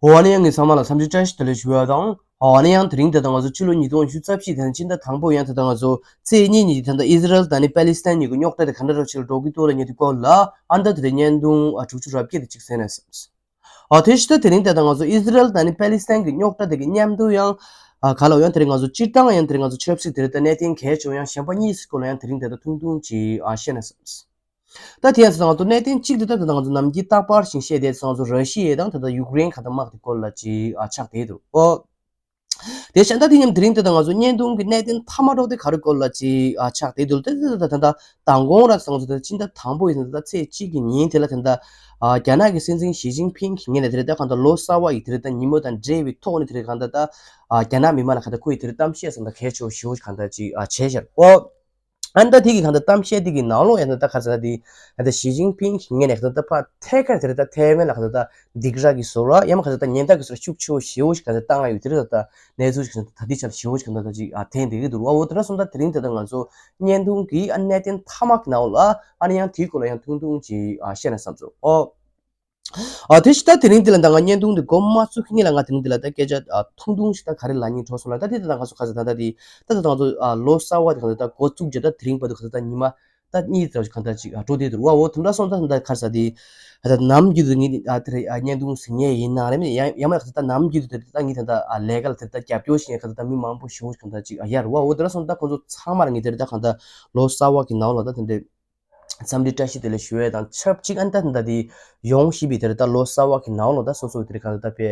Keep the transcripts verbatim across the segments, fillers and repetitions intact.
འོ་ཨ་ནི་ཡང་ངས་ཚང་མ་ལ་འཚམས་འདྲི་བཀྲ་ཤིས་བདེ་ལེགས་ཞུ་བ་དང་། འོ་ཨ་ནི་ཡང་དེ་རིང་དེ་དང་ང་ཚོ་ཕྱི་ལོ་ཉིས་སྟོང་ཉི་ཤུ་རྩ་བཞི་དེ་ནི་ཕྱི་ཟླ་དང་པོ་ཡང་དེ་དང་ང་ཚོ་ཚེས་གཉིས་ཉིན་དེ་དང་ཨི་ཟི་རལ་དང་ནི་པ་ལི་སི་ཐན་གཉིས་ཀྱི་རྙོག་དྲ་དེ་ག་འདྲ་རོ་ཞིག་ལ་འགྲོ་གི་འདུག་ལ་ཉེ་དུས་སྐོར་ལ་ཨ་ནི་ད་དེ་རིང་བརྙན་ཐུང་ཨ་དྲུག་ཅུ་རེ་བརྒྱད་དེ་གཅིག་གསན་ན་བསམས། ཨ་དེ་ཕྱི་ཟླ་དེ་རིང་དེ་དང་ང་ཚོ་ཨི་ཟི་རལ་དང་ནི་པ་ལི་སི་ཐན་གྱི་རྙོག་དྲ་དེ་གི་མཉམ་དུ་ཡང་ཨ་ག་ལ་ཡང་དེ་རིང་ང་ཚོ་སྤྱིར་བཏང་ཡང་དེ་རིང་ང་ཚོ་ཆབ་སྲིད་དེ་རིང་ད་གནད་དོན་གལ་ཆེ་བ་ཡང་གཞན་པ་གཉིས་སྐོར་ལ་ཡང་དེ་རིང་དེ་ད་ཐུང་ཐུང་ཅིག་ཨ་བཤད་ན་བསམས། ད་དེ་ཡང་ང་ཚོ་གནད་དོན་གཅིག་དེ་ད་ད་ང་ཚོ་ནམ་རྒྱུན་རྟག་པར་བཞིན་བཤད་དེ་ང་ཚོ་ར་ཤི་ཡ་དང་ད་ད་ཡུཀ་རེན་ག་ད་དམག་དེ་སྐོར་ལ་ཅིག་ཨ་ཆགས་བསྡད་འདུག་ཨོ། དེ་བཞིན་ད་དེ་མཉམ་དེ་རིང་དེ་ད་ང་ཚོ་བརྙན་ཐུང་གི་གནད་དོན་མཐའ་མ་འགྲོ་དེ་ག་རེ་སྐོར་ལ་ཅིག་ཨ་ཆགས་བསྡད་འདུག་ད་ད་ད་ད་ད་མདང་དགོང་ར་ང་ཚོ་ད་ཕྱི་ཟླ་དང་པོ་ཡི་ད་ད་ཚེས་གཅིག་གི་ཉིན་དེ་ལ་ད་ད་ཨ་རྒྱ་ནག་གི་སྲིད་འཛིན་ཞི་ཅིན་ཕིང་གི་ངོས་ནས་དེ་རིང་ད་གང་ད་ལོ་གསར་བ་ཡི་དེ་རིང་ད་ཉིན་མོ་དང་འབྲེལ་བའི་ཐོག་ནས་དེ་རིང་གང་ད་ད་ཨ་རྒྱ་ནག་མི་མང་ལ་གང་ད་ཁོ་ཡི་དེ་རིང་གཏམ་བཤད་སོང་ད་གལ་ཆེ་བ་ཞེ་པོ་ཅིག་གང་ད་ཅིག་ཨ་བྱས་ཤར་ཨོ། ཨ་ནི་ད་དེ་གི་གང་ལྟར་གཏམ་བཤད་དེ་གི་ནང་ལོགས་ཡང་ད་ག་ཟེར་ན་དེ་ད་ཞི་ཅིན་ཕིང་གི་ངོས་ནས་གང་ལྟར་ཕར་ཐད་ཀར་དེ་རེད་ད་ཐའེ་ཝན་ལ་གང་ལྟར་ད་སྡིགས་ར་གི་བཟོ་ར་ཡང་མ་གང་ལྟར་ད་ཉེན་བརྡ་གི་བཟོ་ར་ཤུགས་ཆེ་བོ་ཞེ་བོ་ཞིག་གང་ལྟར་བཏང་ཡོད་དེ་རེད་ད། གནས་ཚུལ་ཞིག་ད་ལྟའི་ཆར་ཞེ་བོ་ཞིག་གང་ལྟར་ད་ཅིག་ཨ་ཐོན་བསྡད་ཀྱི་འདུག་ཨ་འོ་དེ་འདྲ་སོང་ད་དེ་རིང་དེ་ད་ང་ཚོ་བརྙན་ཐུང་གི་ཨ་གནད་དོན་མཐའ་མ་གི་ནང་ལ་ཨ་ནི་ཡང་དེའི་སྐོར་ལ་ཡང་ཐུང་ཐུང་ཅིག་ཨ་བཤད་ན་བསམ་སོང་ཨོ། ཨ་དེ་ཞིག་ད་དེ་རིང་འདི་ལ་ད་ང་བརྙན་ཐུང་འདི་འགོ་མ་ཚུགས་ཁེ་ངེད་ལ་ང་དེ་རིང་འདི་ལ་ད་སྐད་ཆ་ཨ་ཐུང་ཐུང་ཞིག་ད་ག་རེ་ལབ་སྙིང་བྲོ་སོང་ལ་ད་དེ་ད་ང་ཚོ་ག་ཚོད་ད་ད་དེ་ད་ད་ང་ཚོ་ཨ་ལོ་གསར་བ་དེ་ག་ཚོད་ད་འགོ་བཙུགས་རྗེས་ད་དེ་རིང་བར་དུ་ག་ཚོད་ད་ཉི་མ་ད་གཉིས་ཙམ་ཞིག་གང་ད་ཅིག་ཨ་འགྲོ་བསྡད་འདུག་བ། འོ་དེ་འདྲ་སོང་ད་ད་ག་ཚོད་དེ་ཨ་ད་ནམ་རྒྱུན་དུ་ངེད་ཨ་དེ་རེད་ཨ་བརྙན་ཐུང་ཟིན་ངེས་ཡིན་ན་རེད་མིན་ཡང་ཡང་མ་ག་ཚོད་ད་ནམ་རྒྱུན་དུ་དེ་ད་ངེད་ད་ད་ཨ་ལས་ཀ་ལ་དེ་ད་རྒྱབ་སྐྱོར་ཞིག་ཡང་ག་ཚོད་ད་མི་མང་པོ་ཞེ་བོ་ཞིག་གང་ད་ཅིག་ཨ་ཡར་བ། འོ་དེ་འདྲ་སོང་ད་ཁོང་ཚོ་ཚང་མར་ངེད་དེ་རེད་ད་གང་ད་ལོ་གསར་བ་གི་ནང་ལ་ད་དེ་འདྲ། འཚམས་འདྲི་བཀྲ་ཤིས་བདེ་ལེགས་ཞུ་ཡས་དང་ཆབས་ཅིག་ཨ་ནི་ད་ད་དེ་ཡོང་བཞིན་པའི་དེར་ད་ལོ་གསར་བ་གི་ནང་ལོ་ད་སོ་སོ་དེར་གང་ད་ད་པའི་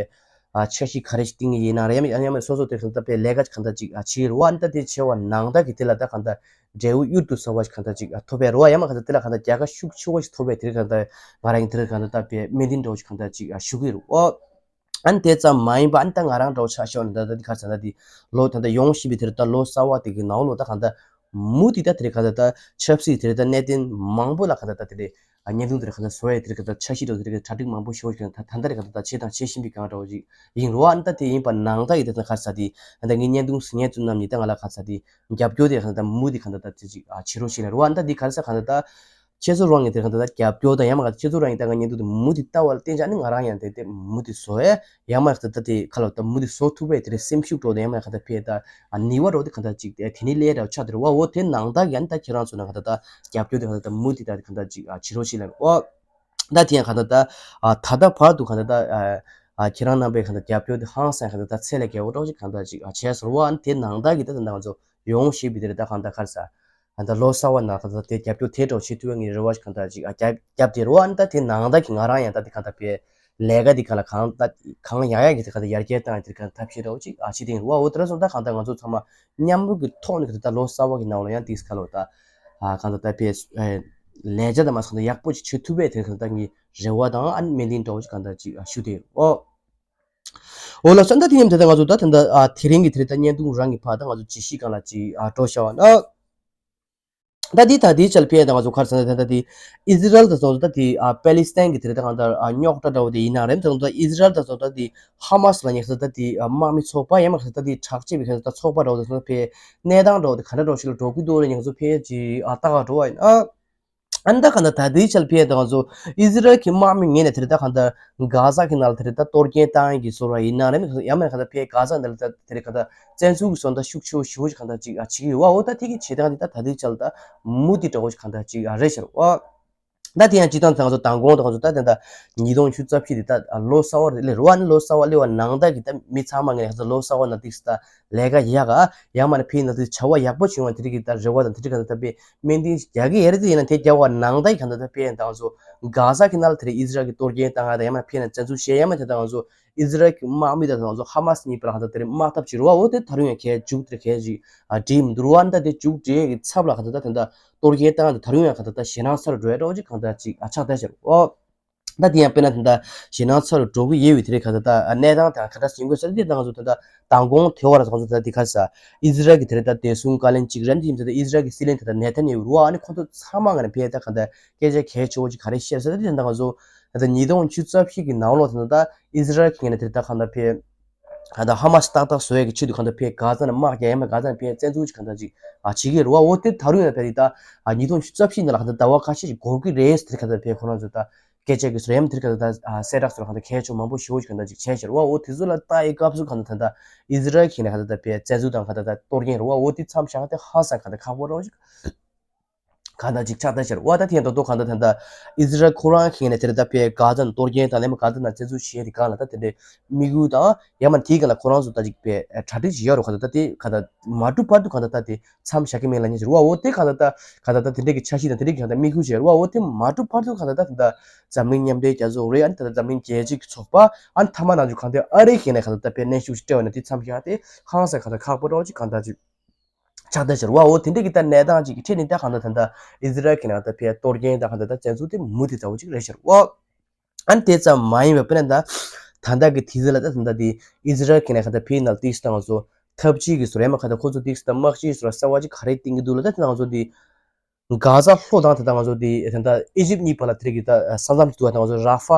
ཨ་འཆར་གཞི་ག་རེ་ཞིག་བཏིང་གི་ཡིན་ན་རེད་ཡང་ཡང་མིན་སོ་སོ་དེར་གང་ད་པའི་ལས་ཀ་གང་ད་ཅིག་ཨ་བྱེད་ཀྱི་རེད་བ། ཨ་ནི་ད་དེ་ཆེ་བ་ནང་ད་གི་དེ་ལ་ད་གང་ད་འབྲས་བུ་གཡུར་དུ་ཟ་བ་ཞིག་གང་ད་ཅིག་ཨ་ཐོབ་པའི་རེད་བ། ཡང་མ་གང་ད་དེ་ལ་གང་ད་རྒྱལ་ཁ་ཤུགས་ཆེ་བ་ཞིག་ཐོབ་པའི་དེར་གང་ད་ང་རང་གི་དེར་གང་ད་ད་པའི་སྨོན་འདུན་འདྲ་བོ་ཞིག་གང་ད་ཅིག་ཨ་ཞུ་གི་རེད་བ། ཨ་ནི་དེ་ཙམ་མ་ཡིན་པ་ཨ་ནི་ད་ང་རང་འདྲ་བོ་ཆ་བཞག་ན་ད་ད་འདི་ག་ཟེར་ན་འདི་ལོ་ད་ལྟ་ཡོང་བཞིན་པའི་དེར་ད་ལོ་གསར་བ་དེ་གི་ནང་ལོ་ད་གང་ད་མུ་མཐུད་ད་དེ་རེད་གང་ད་ད་ཆབ་སྲིད་དེ་རེད་ད་གནད་དོན་མང་པོ་ལ་གང་ད་ད་དེ་རེད་ཨ་བརྙན་ཐུང་དེ་རེད་གང་ད་བཟོ་ཡས་དེ་རེད་གང་ད་འཆར་གཞི་འདྲ་བོ་དེ་རེད་གང་ད་གྲ་སྒྲིག་མང་པོ་ཞིག་གང་ད་ད་ད་རེད་གང་ད་ད་བྱས་དང་བྱེད་བཞིན་པའི་གང་འདྲ་བོ་ཞིག་ཡིན་རོ། ཨ་ནི་ད་དེ་ཡིན་པ་ནང་ད་ཡི་དེ་ད་ག་ཟེར་དེ་ཨ་ད་ངའི་བརྙན་ཐུང་ཟིན་ངེས་ཚུལ་རྣམས་ཉིད་ད་ང་ལ་ག་ཟེར་དེ་རྒྱབ་སྐྱོར་དེ་གང་ད་མུ་མཐུད་གང་ད་ད་དེ་ཅིག་ཨ་བྱེད་རོགས་བྱེད་ལ་རོ། ཨ་ནི་ད་དེ་ག་ཟེར་གང་ད་ད། ཁྱེད་ཚོ་རང་གིས་དེ་ག་ད་ལྟ་རྒྱབ་སྐྱོར་དང་ཡང་མ་ག་ཁྱེད་ཚོ་རང་གིས་ད་ང་བརྙན་ཐུང་དེ་མུ་མཐུད་ལྟ་བ་ལ་བརྟེན་བྱས་ནི་ང་རང་ཡང་དེ་དེ་མུ་མཐུད་བཟོ་ཡས་ཡང་མ་ག་ད་ལྟ་དེ་ཁ་ལ་ད་མུ་མཐུད་བཟོ་ཐུབ་པའི་དེ་རེད་སེམས་ཤུགས་འགྲོ་དང་ཡང་མ་ག་ད་ཕེ་ད་ནི་བ་འགྲོ་དེ་ག་ད་ཅིག་དེ་ནི་ལས་ར་ཆགས་དེ་རེད་བ། འོ་དེ་ནང་ད་ཡང་ད་ཁྱེད་རང་ཚོ་ན་ག་ད་ལྟ་རྒྱབ་སྐྱོར་དེ་ག་ད་ལྟ་མུ་མཐུད་ད་ག་ད་ཅིག་བྱེད་རོགས་བྱེད་ལ་འོ་ད་དེ་ཡང་ག་ད་ལྟ་ད་ལྟ་བར་དུ་ག་ད་ལྟ་ཁྱེད་རང་རྣམ་པའི་ག་ད་རྒྱབ་སྐྱོར་དེ་ཧང་སང་ག་ད་ལྟ་ཚད་ལས་བརྒལ་བ་འགྲོ་ཅིག་ག་ད་ཅིག་བྱས་སོང་བ། དེ་ནང་ད་གི་ད་ད་ང་ཚོ་ཡོང་ཞེས་པའི་དེ་རེད་ད་ག་ད་ག་ས། ཨ་ད་ལོ་གསར་བ་ནང་ད་ད་དེ་རྒྱབ་སྐྱོར་དེ་འདྲ་བྱེད་ཐུབ་པའི་ངའི་རེ་བ་ཞིག་གང་ལྟར་ཅིག་ཨ་རྒྱབ་རྒྱབ་དེ་རེད་བ། ཨ་ནི་ད་དེ་ནང་ད་གི་ང་རང་ཡང་ད་དེ་གང་ལྟར་པའི་ལས་ཀ་དེ་གང་ལ་གང་ད་གང་ཡག་ཡག་གི་དེ་གང་ལྟར་ཡར་རྒྱས་བཏང་ཡག་དེ་གང་ཐབས་ཤེས་འདྲ་བོ་ཅིག་ཨ་བྱེད་དེ་རེད་བ། འོ་དེ་འདྲ་སོང་ད་གང་ལྟར་ང་ཚོ་ཚང་མ་མཉམ་རུབ་ཀྱི་ཐོག་ནས་གི་ད་ལོ་གསར་བ་གི་ནང་ལ་ཡང་དེ་ག་ལོ་ད་ཨ་གང་ལྟར་ད་པའི་ཨེ་ལས་བྱ་དང་མ་སོང་ད་ཡག་པོ་ཅིག་བྱེད་ཐུབ་པའི་དེ་གང་ལྟར་ངའི་རེ་བ་དང་ཨ་ནི་སྨོན་འདུན་འདྲ་བོ་ཅིག་གང་ལྟར་ཅིག་ཨ་ཞུ་དེ་རེད་བ། འོ་ལགས་སོ། ད་དེ་ཡིན་དེ་ད་ང་ཚོ་ད་དེ་འདྲ་ཨ་དེ་རིང་གི་དེ་རིང་ད་བརྙན་ཐུང་རང་གི་ཕར་ད་ང་ཚོ་ཇི་ཞིག་གང་ལ་ཅིག་ཨ་འགྲོ་བྱ་བ་ན། ད་དེ་ད་དེའི་ཆ་ལ་ཕེ་ད་ང་ཚོ་ག་རེ་ཟེར་ན་ད་ད་དེ་ཨི་ཟི་རལ་དང་སོང་ད་དེ་ཨ་པེ་ལི་སི་ཐན་གི་དེ་རིང་ད་གང་ལྟར་ཨ་རྙོག་དྲ་འདྲ་བོ་དེ་ཡིན་ན་རེད། ད་ང་ཚོ་ཨི་ཟི་རལ་དང་སོང་ད་དེ་ཧ་མ་སི་ལ་ཉེ་ས་ད་དེ་ཨ་དམག་མི་ཚོགས་པ་ཡང་མ་ས་ད་དེ་དྲག་ཆེ་བའི་ཁ་ས་ད་ཚོགས་པ་འདྲ་བོ་དེ་སོང་ད་ཕེ་གནས་སྟངས་འདྲ་བོ་དེ་ག་འདྲ་འདྲ་བོ་ཞིག་ལ་འགྲོ་གི་འདུག་ལ་ཉེ་ས་ཕེ་ཅིག་ཨ་ལྟ་ག་འགྲོ་བ་ཡིན་ཨ། ཨ་ནི་ད་གང་ལྟར་ད་ལྟའི་ཆར་ཕེ་ད་ང་ཚོ་ཨི་ཟི་རལ་གྱི་དམག་མི་ངོས་ནས་དེ་རིང་ད་གང་ལྟར་གྷ་ཟ་གི་ནང་ལ་དེ་རིང་ད་གཏོར་སྐྱོན་བཏང་ཡས་ཀྱི་བཟོ་འདྲ་ཡིན་ན་རེད། ཡང་མིན་གང་ལྟར་ཕེ་གྷ་ཟ་འདི་ལ་ད་དེ་རིང་གང་ལྟར་བཙན་འཛུལ་གྱི་བཟོ་འདྲ་ཤུགས་ཆེ་བོ་ཞེ་པོ་ཅིག་གང་ལྟར་ཅིག་ཨ་བྱེད་ཀྱི་ཡོད་བ། འོ་ད་དེ་གི་བྱེད་སྟངས་འདི་ད་ད་ལྟའི་ཆར་ད་མུ་མཐུད་འདྲ་བོ་ཞིག་གང་ལྟར་ཅིག་ཨ་རེད་ཤག་བ། ད་དེ་ཡང་སྤྱིར་བཏང་ད་ང་ཚོ་མདང་དགོང་ད་ང་ཚོ་ད་དེ་ད་ཉིས་སྟོང་ཉི་ཤུ་རྩ་བཞི་འདི་ད་ལོ་གསར་བ་རེད་ལེ་རེད་བ། ཨ་ནི་ལོ་གསར་བ་སླེབས་པ་ནང་ད་གི་ད་མི་ཚང་མ་ངས་ད་ལོ་གསར་བ་ནང་ཏིག་ད་ལས་ཀ་ཡག་ག་ཡང་མ་ནི་ཕེ་ནང་ཏིག་བྱ་བ་ཡག་པོ་བྱུང་བ་དེ་རིགས་ཀྱི་ད་རེ་བ་དང་དེ་རིགས་གང་ལྟར་ད་ཕེ་སྨོན་འདུན་རྒྱག་གི་ཡོད་རེད། དེ་ཡིན་ན་དེ་རྒྱག་པ་ནང་ད་གང་ལྟར་ད་ཕེ་ད་ང་ཚོ་གྷ་ཟ་གི་ནང་ལ་དེ་རིང་ཨི་ཟི་རལ་གྱི་གཏོར་སྐྱོན་བཏང་ཡ་ད་ཡང་མ་ཕེ་ན་བཙན་འཛུལ་བྱས་ཡང་མ་དེ་ད་ང་ཚོ་ཨི་ཟི་རལ་གྱི་དམག་མི་དང་ང་ཚོ་ཧ་མ་སི་གཉིས་བར་ལ་གང་ལྟར་དེ་རིང་དམག་འཐབ་བྱེད་རེད་བ། འོ་དེ་ད་རུང་ཡང་གལ་མཇུག་དེ་གལ་ཅིག་ཨ་འགྲིག་མི་འདུག་རེད་བ། ཨ་ནི་ད་དེ་མཇུག་སྒྲིལ་གྱི་ཚབ་ལ་གང་ལྟར་ད་དེ་འདྲ་གཏོར་སྐྱོན་བཏང་ཡ་ད་ད་རུང་ཡང་གང་ལྟར་ད་ཞེད་སྣང་ཚ་རུ་འགྲོ་ཡ་འདྲ་བོ་ཅིག་གང་ལྟར་ཅིག་ཨ་ཆགས་བསྡད་ཤག་ཨོ། ད་དེ་ཡང་དཔེར་ན་དེ་འདྲ་ཞེད་སྣང་ཚ་རུ་འགྲོ་གི་ཡོད་པའི་དེ་རིང་གང་ལྟར་ད་གནས་སྟངས་དང་ག་འདྲ་ཟིན་དགོས་ཟེར་དེ་ད་ང་ཚོ་ད་ལྟ་མདང་དགོང་དེ་བར་ང་ཚོ་ད་ལྟ་དེ་ག་ས་ཨི་ཟི་རལ་གྱི་དེ་རིང་ད་བདེ་སྲུང་བཀའ་བློན་གཅིག་རེད། དེ་ཡིན་ད་ལྟ་ཨི་ཟི་རལ་གྱི་སྲིད་བློན་དེ་ད་ནེ་ཐན་ཡ་ཧུ་རེད་བ། ཨ་ནི་ཁོང་ཚོ་ཚང་མ་ང་ནས་ཕེ་ད་གང་ལྟར་སྐད་ཆ་གལ་ཆེ་བོ་ཅིག་ག་རེ་བཤད་ཟེར་ད་དེ་ད་ང་ཚོ་ད་ལྟ་ཉིས་སྟོང་ཉི་ཤུ་རྩ་བཞི་གི་ནང་ལོགས་དེ་ད་ལྟ་ཨི་ཟི་རལ་གྱི་ངོས་ནས་དེ་རིང་ད་གང་ལྟར་ཕེ། གང་ལྟར་ཧ་མ་སི་ཏག་ཏག་བཟོ་ཡས་ཀྱི་ཆེད་དུ་གང་ལྟར་ཕའི་གྷ་ཛ་ནས་དམག་རྒྱག་ཡས་མ་གྷ་ཛ་ནས་ཕའི་བཙན་འཛུལ་གྱི་གང་ལྟར་ཅིག་ཨ་བྱེད་ཀྱི་རེད་བ། འོ་དེ་ད་རུང་ཡང་ཕ་གི་ད་ཨ་ཉིས་སྟོང་ཉི་ཤུ་རྩ་བཞི་ནང་ལ་གང་ལྟར་ཟླ་བ་ཁ་ཤས་ཅིག་འགོར་གྱི་རེད་ཟེར་གང་ལྟར་ཕའི་ཁོ་རང་ཚོ་ད་སྐད་ཆ་གི་སོ་ཡ་མ་དེར་གང་ལྟར་ད་ཨ་གསལ་བསྒྲགས་སོ་གང་ལྟར་གལ་ཆེ་མང་པོ་ཞེ་པོ་ཅིག་གང་ལྟར་ཅིག་བྱས་ཤར་བ། འོ་དེ་ཚོ་ལ་ལྟ་ཡི་སྐབས་སུ་གང་ལྟར་ད་ལྟ་ཨི་ཟི་རལ་གྱི་ནས་གང་ལྟར་ད་ཕའི་བཙན་འཛུལ་དང་གང་ལྟར་ད་གཏོར་སྐྱོན་རེད་བ། འོ་དེ་མཚམས་བཞག་ན་དེ་ཧང་སང་གང་ལྟར་ཁག་པོ་རེད་བ་ཅིག་གང་ལྟར་ཅིག་ཆགས་བསྡད་ཤར་བ། ད་དེ་ཡང་ད་དུང་གང་ལྟར་ད་ལྟ་ཨི་ཟི་རལ་ཁོ་རང་གིས་ནས་དེར་ད་ཕའི་གྷ་ཛ་ནས་གཏོར་སྐྱོན་དང་ལེན་མ་གྷ་ཛ་ནས་བཙན་འཛུལ་བྱས་དེ་གང་ལ་ད་དེ་འདྲའི་དམིགས་ཡུལ་དང་ཡང་མ་དེའི་གང་ལ་ཁོ་རང་ཚོ་ད་ཅིག་ཕའི་གྲ་སྒྲིག་ཅིག་ཡོད་རུང་གང་ལྟར་ད་དེ་གང་ལྟར་མ་གྲུབ་བར་དུ་གང་ལྟར་ད་དེ་མཚམས་བཞག་གི་མེད་ལབ་མཁན་ཞིག་རེད་བ། འོ་དེ་གང་ལྟར་ད་གང་ལྟར་ད་དེ་འདྲའི་གི་འཆར་གཞི་དང་དེ་འདྲའི་གི་གང་ལྟར་དམིགས་ཡུལ་ཅིག་རེད་བ། འོ་དེ་མ་གྲུབ་བར་དུ་གང་ལྟར་ད་ད་འཛམ་གླིང་མཉམ་འབྲེལ་རྒྱལ་ཚོགས་རེད། ཨ་ནི་ད་ད་འཛམ་གླིང་རྒྱལ་སྤྱི་གི་ཚོགས་པ་ཨ་ནི་མཐའ་མ་ནང་ཆུ་གང་ལྟར་ཨ་རི་གིས་ནས་གང་ལྟར་ད་ཕའི་གནོན་ཤུགས་ཅིག་སྤྲད་པ་ནས་དེ་མཚམས་བཞག་དེ་ཧང་སང་གང་ལྟར་ཁག་པོ་རེད་བ་ཅིག་གང་ལྟར་ཅིག་ཆགས་བསྡད་ཤར་བ། འོ་དེ་འདྲ་གི་ད་གནས་སྟངས་ཅིག་གི་ཁྲོད་ནས་ད་གང་ལྟར་ད་ལྟ་ཨི་ཟི་རལ་གྱི་ནང་ད་ཕའི་གཏོར་སྐྱོན་ད་གང་ལྟར་ད་བཙན་འཛུལ་དེ་མུ་མཐུད་ཚ་བོ་ཅིག་རེད་ཤར་བ། ཨ་ནི་དེ་ཙམ་མ་ཡིན་པར་དཔེར་ན་ད་ད་ལྟ་གི་དུས་ཚོད་ལ་ད་ད་ལྟ་དེ་ཨི་ཟི་རལ་གྱི་ནང་གང་ལྟར་ཕའི་ནང་ཏིག་སི་ད་ང་ཚོ་ཐབས་ཇུས་ཀྱི་ཟུར་ཡ་མ་གང་ལྟར་ཁོ་ཚོ་ཏིག་སི་ད་དམག་སྤྱིའི་ཟུར་གསར་བ་ཅིག་ག་རེ་བཏིང་གི་འདུག་ལ། ད་ད་ང་ཚོ་དེ་གྷ་ཛ་ལྷོ་དང་ད་ལྟ་ང་ཚོ་དེ་ད་ལྟ་ཨི་ཇིབ་གཉིས་བར་ལ་དེ་རིགས་ཀྱི་ད་ས་མཚམས་ཅིག་འདུག་བ། ད་ང་ཚོ་ར་ཧྥ་